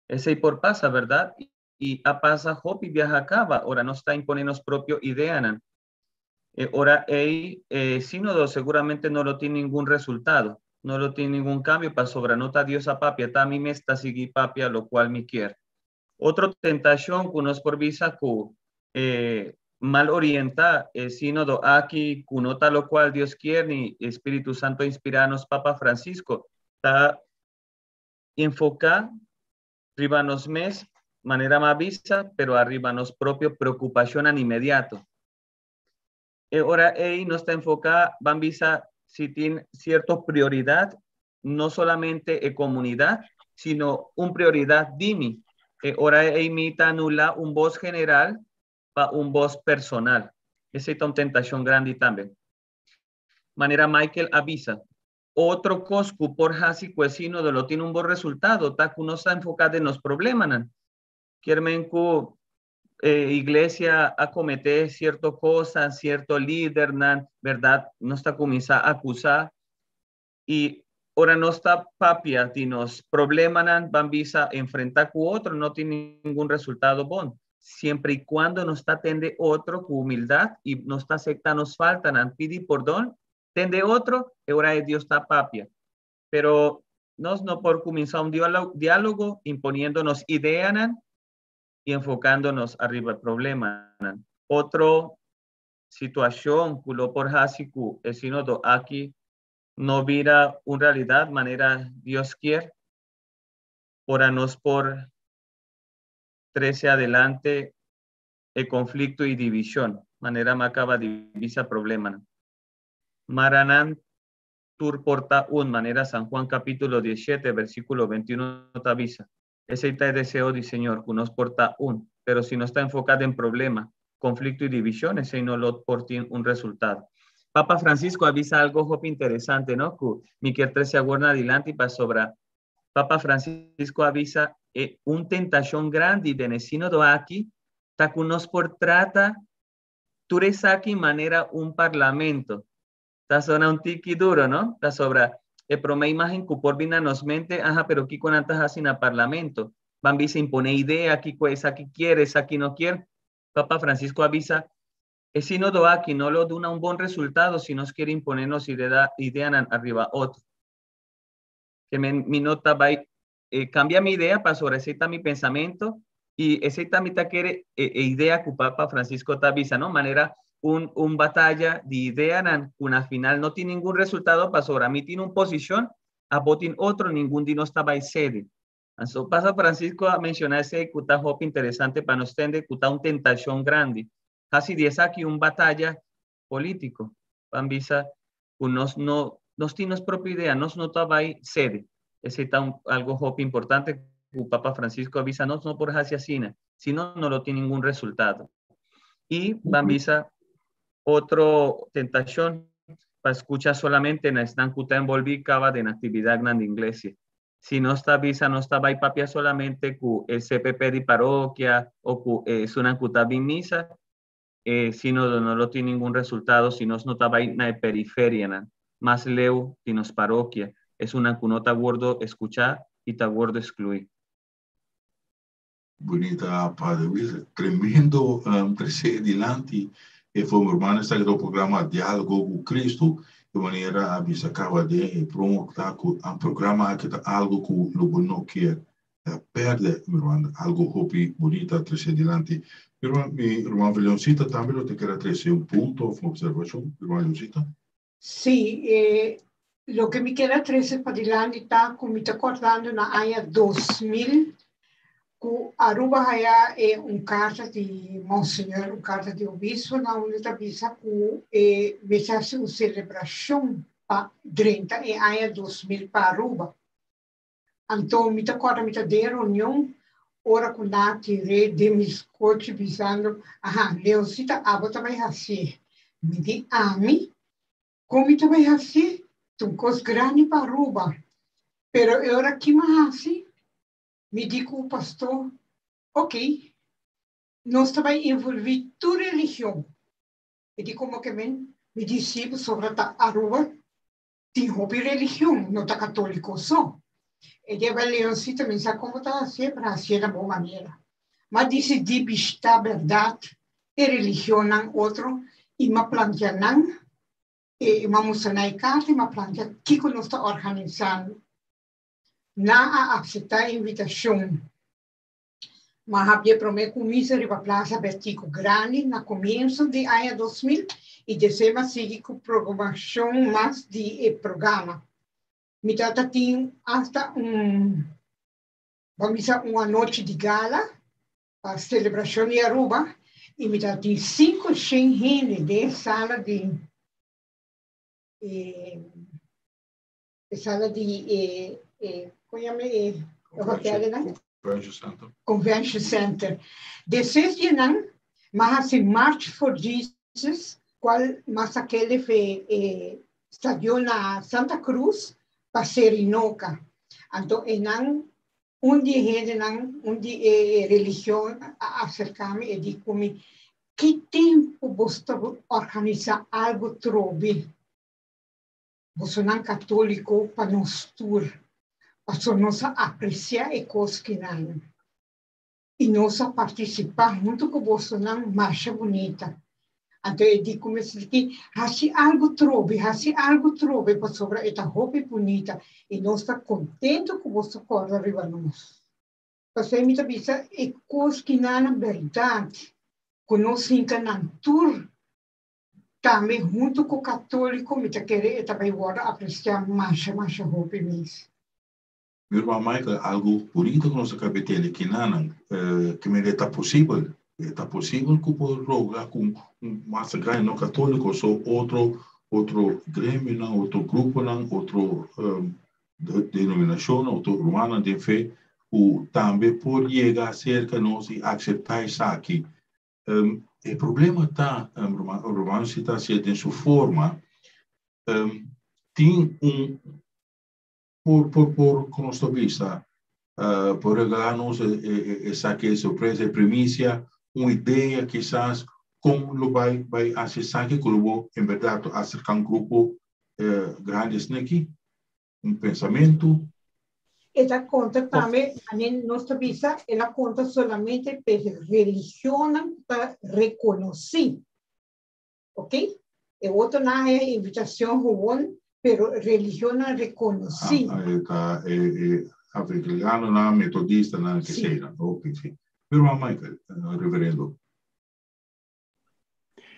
Esei por pasa, bèrdat? I a pasa hopi biaha kaba ora nos ta impone nos propio ideanan. E ora ei e sínodo seguramente no lo tin ningun resultado, no lo tin ningun kambio pasobra no ta Dios a papia, ta mi mes ta sigui papia lokual mi kier. Otro tentashon ku nos por bisa ku e mal orienta e sínodo aki ku no ta lokual Dios kier ni e Spiritu Santo a inspira nos Papa Francisco ta enfoká riba nos mes, manera m'a bisa, pero ariba nos propio preokupashonnan inmediato. E ora ei nos ta enfoká, ban bisa, si tin sierto prioridat, no solamente e komunidat, sino un prioridat di mi. E ora ei mi ta anulá un bos general pa un bos personal. Esei ta un tentashon grandi tambe. Manera Michael a bisa, otro kos ku por hasi ku e sínodo lo tin un bon resultado ta ku nos ta enfoká den nos problemanan. Kier men ku e iglesia a kometé sierto kosnan, sierto lidernan, bèrdat? Nos ta kuminsá akusá i ora nos ta papia di nos problemanan, ban bisa enfrentá ku otro no tin ningun resultado bon. Siempre i kuando nos ta tende otro ku humildat i nos ta aceptá nos faltanan, pidi pordon, tende otro, e ora e Dios ta papia. Pero nos no por kuminsá un diálogo imponiendo nos ideanan i enfocándonos ariba e problemanan. Otro situashon ku lo por hasi ku e sínodo aki no bira un realidat manera Dios kier, ora nos por trese adelante e konflikto i divishon, manera mi a kaba di bisa problemanan. Maranan tur por ta un, manera San Juan kapítulo 17, versíkulo 21 ta bisa. Esei ta e deseo di Señor, ku nos por ta un. Pero si nos ta enfoká den problema, konflikto i divishon, esei no lo por tin un resultado. Papa Francisco a bisa algo hopi interesante, no? Ku mi kier trese awor na dilanti pasobra Papa Francisco a bisa e un tentashon grandi den e sínodo aki ta ku nos por trata tur esaki manera un parlamento. Ta sona un tiki duro, no? Pasobra e promé imágen ku por bin na nos mente, aha, pero kiko nan ta hasi na parlamento? Ban bisa imponé idea, kiko esaki kier, esaki no kier. Papa Francisco a bisa, e sínodo aki no lo duna un bon resultado si nos kier imponé nos idea, ideanan ariba otro. Ke men, mi no ta bai eh, cambia mi idea pasobra esei ta mi pensamento y esei ta mi ta kere e, e idea ku Papa Francisco ta bisa, no? Manera un, un batalla di ideanan ku na final no tin ningun resultado pasobra mi tin un posicion, abo tin otro, ningun di nos ta bai cede. Anto Papa Francisco a menciona esei ku ta hopi interesante pa nos tende ku ta un tentacion grandi. Hasi di esaki un batalla politico. Ban bisa ku nos no nos tin nos propio idea, nos no ta bai sede. Esei ta un, algo hopi importante ku Papa Francisco a bisa nos no por hasi asina, si no, no lo tin ningun resultado. I ban bisa otro tentashon pa skucha solamente na esnan ku ta envolví kaba den aktividatnan di iglesia. Si nos ta bisa nos ta bai papia solamente ku e CPP di parokia o ku esunnan ku ta bin misa, e sínodo no lo tin ningun resultado si nos no ta bai na e periferianan mas leu di nos parokia, esunnan ku no ta wordo eskuchá i ta wordo eskluí. Bunita Padre Wilson, tremendo um, trece dilanti e forma urbana esaki ta un programa Diálogo ku Cristo, e manera a bisa caba den e promo ta ku un programa aki ta algo ku lo bo no kier perde, mi ruman, algo hopi bunita trece dilanti. Mi ruman, mi ruman Leoncita tambe lo te kere trece un punto of un observacion, mi ruman Leoncita? Sí, eh, loke mi kere trece padilanti ta cu mi ta cordando na aña 2000 cu Aruba haya eh, un carta di Monseñor, un carta di obispo na unda ta bisa cu eh, mester haci un celebracion pa drenta e aña 2000 pa Aruba. Anto mi ta kòrda mi ta den reunion ora ku nan a tir'é den mi skochi bisando, Aha, Leoncita abo ta bai hasié. Mi di, Ami? Kon mi ta bai hasié? Ta un kos grandi pa Aruba. Pero e ora ki mi a hasi? Mi di ku pastor, Oké, nos ta bai envolví tur religion. E di, Komo ke men? Mi di, Sí, pasobra ta Aruba. Tin hopi religion, no ta católico so. E deba Leoncito mi sa como ta hacié, pero hacié na bon manera. M'a dicidí bishitá berdad e religionnan otro y m'a plantea nan, e m'a mustra nan e carta y m'a plantea kico nos ta organisando. Nan a aceptá e invitacion. M'a habia promé ku misa riba Plaza Bertico Grandi na komienso di aña 2000 i desei m'a sigui ku programashon mas di e programa. Mi tata tin asta un, ban bisa un anochi di gala pa selebrashon di Aruba i mi tata tin 500 hende den e sala di. E sala di e kon yama e hotel nan? Convention Center. Convention Center. Despues di nan, m'a hasi March for Jesus, kual m'a sak'é fe e stadion na Santa Cruz pa Serinoka. Anto enan un di e hendenan, un di e religion a aserká mi e di ku mi, Ki tempu bos ta organisá algu trobe? Bosonan katóliko pa nos tur, pasobra nos a apresiá e kos kinan i nos a partisipá huntu ku bosonan masha bunita. Anto e di ku mester ki hasi algu trobe, hasi algu trobe pasobra e ta hopi bunita i nos ta kontentu ku boso kòrda riba nos. Pasobra mi ta bisa e kos kinan na bèrdat ku nos hinka nan tur Tambe huntu ku katóliko mi ta kere e ta bai wòrdu apresiá masha masha hopi mes. Mi ruman Michael, algu bunito ku nos a kabia tende kinanan, ke mende e ta posibel, e ta posibel ku por logra ku un masa grandi no katóliko so otro otro gremionan, otro gruponan, otro denominashonnan, otro rumannan den fe ku tambe por yega aserka nos i akseptá esaki. E problema ta, ruman, si ta hacié den su forma, tin un, por, por, por, como nos ta bisa, por regalá nos esaki, e sorpresa, e primicia, un idea kisas con lo bai, bai haci esaki cu lo bo en berdad acerca un grupo grandi asina aki. Un pensamentu. E ta konta tambe, anen nos ta bisa, el a konta solamente p'e religionnan ku ta rekonosí. Ok? E otronan a haña invitashon gewoon, pero religionnan rekonosí. Ah, e ta e e Evangelianonan, Metodistanan, ke seinan. Ok, si. Mi ruman Michael, reverendo.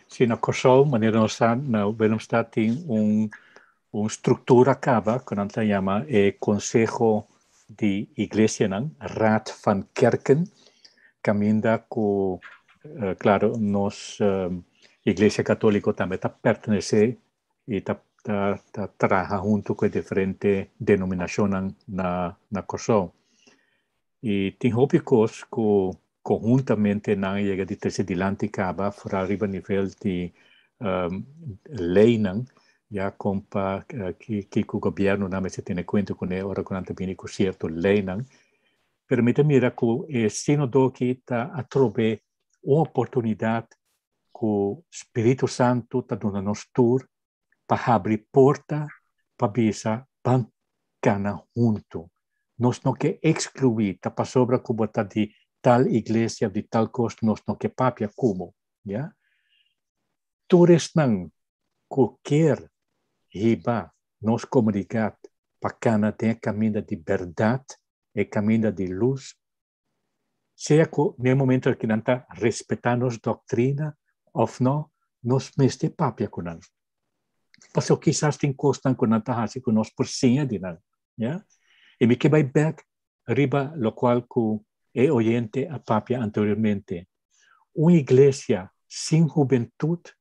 Si, na Kòrsou, manera nos sa, na Willemstad tin un un struktura kaba ku nan ta yama e Konseho di Iglesianan, Raad van Kerken, kaminda ku klaro nos Iglesia Katóliko tambe ta pertenesé i ta ta ta traha huntu ku e diferente denominashonnan na na Kòrsou. I tin hopi kos ku konhuntamente nan a yega di trese dilanti kaba, foral riba nivel di leinan, ya kon pa kiko gobièrnunan mester tene kuenta kuné ora ku nan ta bini ku sierto leinan. Pero mi ta mira ku e sínodo aki ta atrobe un oportunidat ku Spiritu Santu ta duna nos tur pa habri porta pa bisa ban kana huntu. Nos no ke ekskluí, ta pasobra ku bo ta di tal iglesia of di tal kos nos no ke papia ku bo, ya. Tur esnan ku kier hiba nos komunidat pa kana den e kaminda di bèrdat, e kaminda di lus, Sea ku na e momento aki nan ta respetá nos doktrina òf nò, nos mester papia ku nan. Pasobra kisas tin kosnan ku nan ta hasi ku nos por siña di nan. Ya? I mi ke bai bèk riba lokual ku e oyente a papia anteriormente. Un iglesia sin hubentut,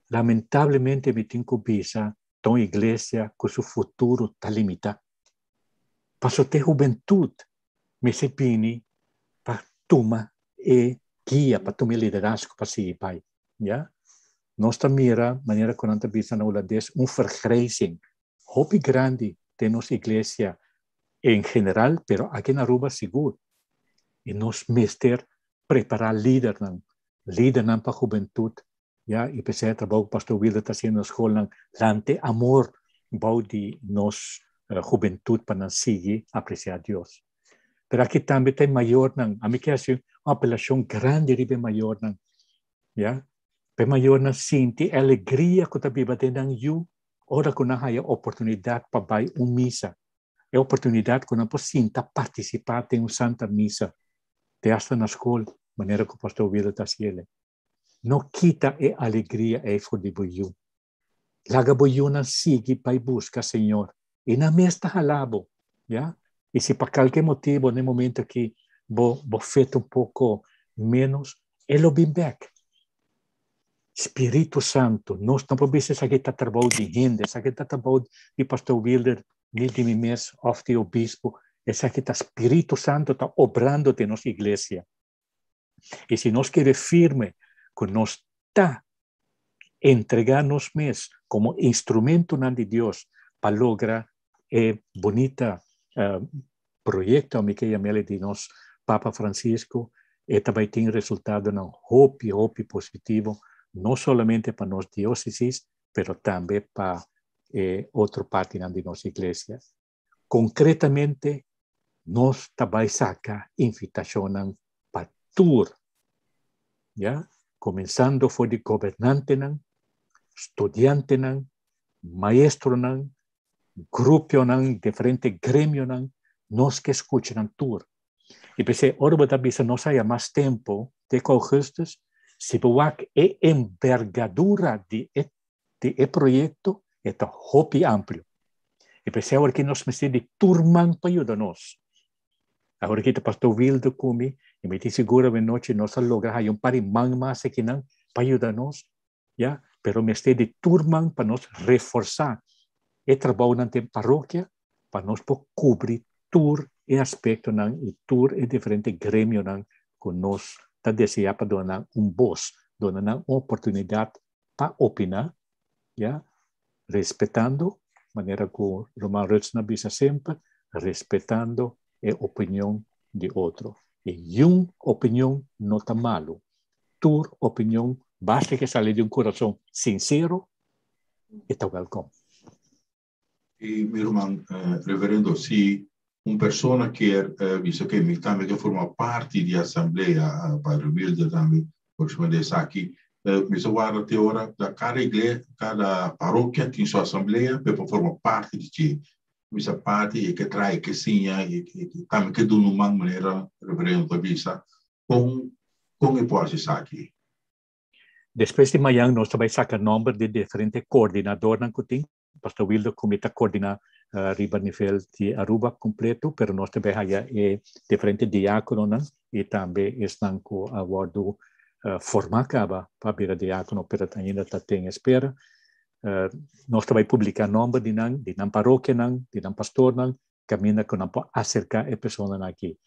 lamentablemente mi tin ku bisa, ta un iglesia ku su futuro ta limitá. Pasobra ta e hubentut mester bini pa tuma e guia, pa tuma e liderazgo pa sigui bai. Ya? Nos ta mira, manera ku nan ta bisa na hulandes, un vergrijzing hopi grandi den nos iglesia en general, pero aki na Aruba sigur. I nos mester prepara lidernan, lidernan pa hubentut, ya, i p'esei e trabou ku Pastor Wilder ta hasiendo na skolnan, lanta e amor bou di nos hubentut pa nan sigui apresiá Dios. Pero aki tambe ta e mayornan. Ami ke hasi un apelashon grandi riba e mayornan, ya, pa e mayornan sinti e alegria ku ta biba den nan yu ora ku nan haya oportunidat pa bai un misa, e oportunidat ku nan por sinta partisipá den un santa misa, te asta na skol, manera ku Pastor Wilder ta hasi el. No kita e alegria ei for di bo yu. Laga bo yunan sigui bai buska Señor i nan mes ta hala bo, ya. I si pa kalke motibo na e momento aki bo bo fe ta un poko menos, e lo bin bek. Spiritu Santu, nos no por bisa esaki ta trabou di hende, esaki ta trabou di Pastor Wilder, ni di mi mes òf di obispo, esaki ta Spiritu Santu ta obrando den nos iglesia. I si nos kere firme ku nos ta entregá nos mes komo instrumentonan di Dios pa logra e bunita proyekto, ami ke yam'el di nos Papa Francisco, e ta bai tin resultadonan hopi, hopi positivo, no solamente pa nos diócesis, pero tambe pa e otro partinan di nos iglesia. Konkretamente, nos ta bai saka invitashonnan pa tur, ya, kuminsando for di gobernantenan, studiantenan, maestronan, grupionan, diferente gremionan, nos ke skucha nan tur. I p'esei ora bo ta bisa nos haya mas tempu te ku augustus, si bo wak e embergadura di e di e proyekto e ta hopi amplio. I p'esei awor aki nos mester di tur man pa yuda nos. Awor aki ta Pastor Wilde ku mi i mi tin sigur awe nochi nos a logra haya un par di man mas akinan pa yuda nos, ya, pero mester di tur man pa nos reforsá e trabounan den parokia pa nos por kubri tur e aspektonan i tur e diferente gremionan ku nos ta deseá pa duna nan un bos, duna nan un oportunidat pa opiná, ya, respetando, manera ku Ruman Rutsna bisa semper, respetando e opinion di otro. I yun opinion no ta malu. Tur opinion, basta ke sali di un kurason sinsero, e ta wèlkom. I mi ruman reverendo, si un persona kier bisa ke mi tambe ke forma parti di asamblea, Padre Wilder tambe por respondé esaki, mi ta warda te ora da kada igle kada parokia tin su asamblea pa e por forma parti di dje. Mi sa parti e ke traha e ke siña e tambe ke duna un man manera reverendo ta bisa kon kon e por hasi esaki. Despues di mañan nos ta bai saka nòmber di diferente koordinadornan ku tin. Pastor Wildo ku mi ta koordiná riba nivel di Aruba kompleto, pero nos ta bai haya e diferente diákononan i tambe esnan ku a wòrdu formá kaba pa bira diákono pero ainda ta ten espera. Nos ta bai publiká nòmber di nan, di nan parokianan, di nan pastornan, kaminda ku nan por aserká e personanan aki.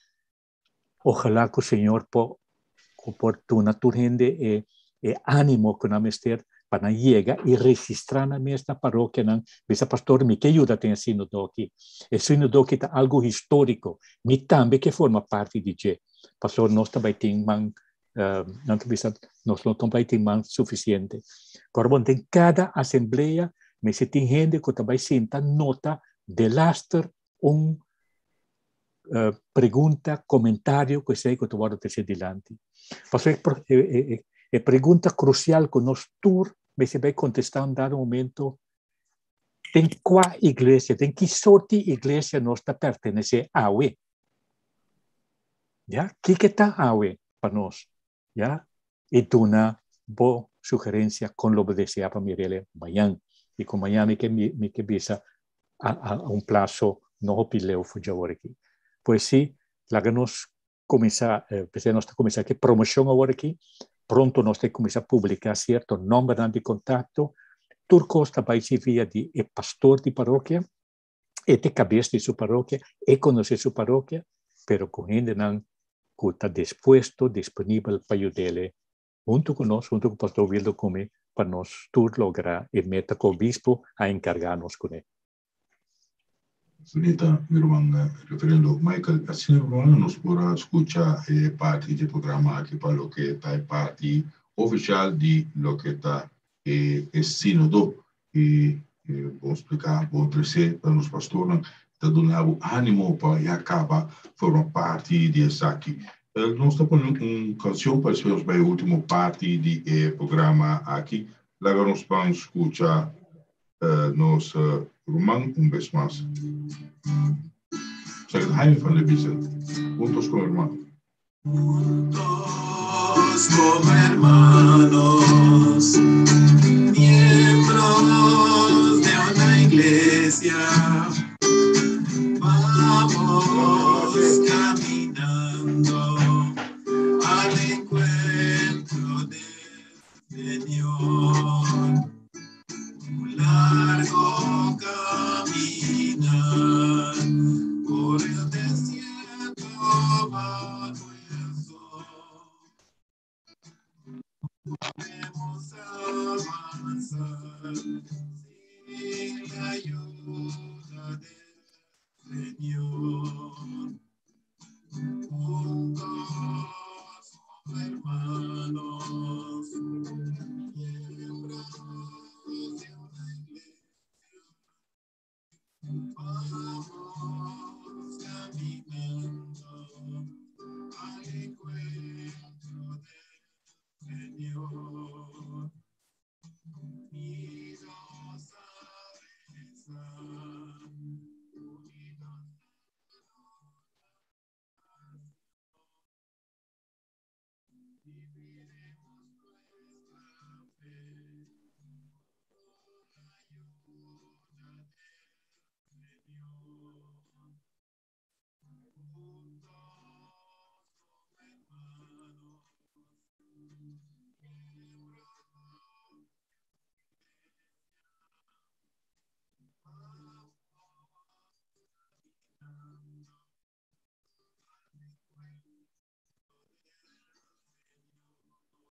Ojalá ku Señor por ku por duna tur hende e e ánimo ku nan mester pa nan yega i registrá nan mes na parokianan, bisa pastor mi ke yuda den e sínodo aki. E sínodo aki ta algu históriko, mi tambe ke forma parti di dje. Pastor nos ta bai tin man nan ta bisa nos no ta bai tin man sufisiente. Kòrda den kada asamblea mester tin hende ku ta bai sinta nota delaster un pregunta, comentario cu esey cu ta wordo trece dilanti. Pasobra e, e, e, e pregunta crucial cu nos tur mester bay contesta un dado momento, den cua iglesia, den ki sorti iglesia nos ta pertenece awe? Ya, kiko ta awe pa nos? Ya, y duna bo sugerencia con lo bo desea pa mirele mañan. Y con mañan mi ke, mi ke bisa a, a un plazo no hopi leu for dje aki. Pues sí, laga nos cuminsa, eh, nos ta cuminsa cu promocion awor aki, pronto nos ta cuminsa publica cierto nombernan di contacto, tur cos ta bay via di e pastor di parokia, e ta cabes di su parokia, e conoce su parokia, pero cu hendenan cu ta dispuesto, disponibel pa yudele hunto cu nos, hunto cu Pastor Wildo cu mi, pa nos tur logra e meta cu obispo a encarga nos cune. Bunita, mi ruman Reverendo Michael. Asina, ruman, nos por a scucha e parti di programa aki pa loke ta e parti oficial di loke ta e, e sínodo. I bon spliká, bon trese pa nos pastornan, ta duna bo ánimo pa ya kaba forma parti di esaki. Nos ta pone un kanshon pa despues nos bai e último parti di e programa aki. Laga nos ban skucha nos ruman un bes mas. Sergeant Jaime van der Biesen, Juntos como hermanos. Juntos como hermanos, miembros de una iglesia, vamos caminando al encuentro del Señor. Viviremos nuestra fe.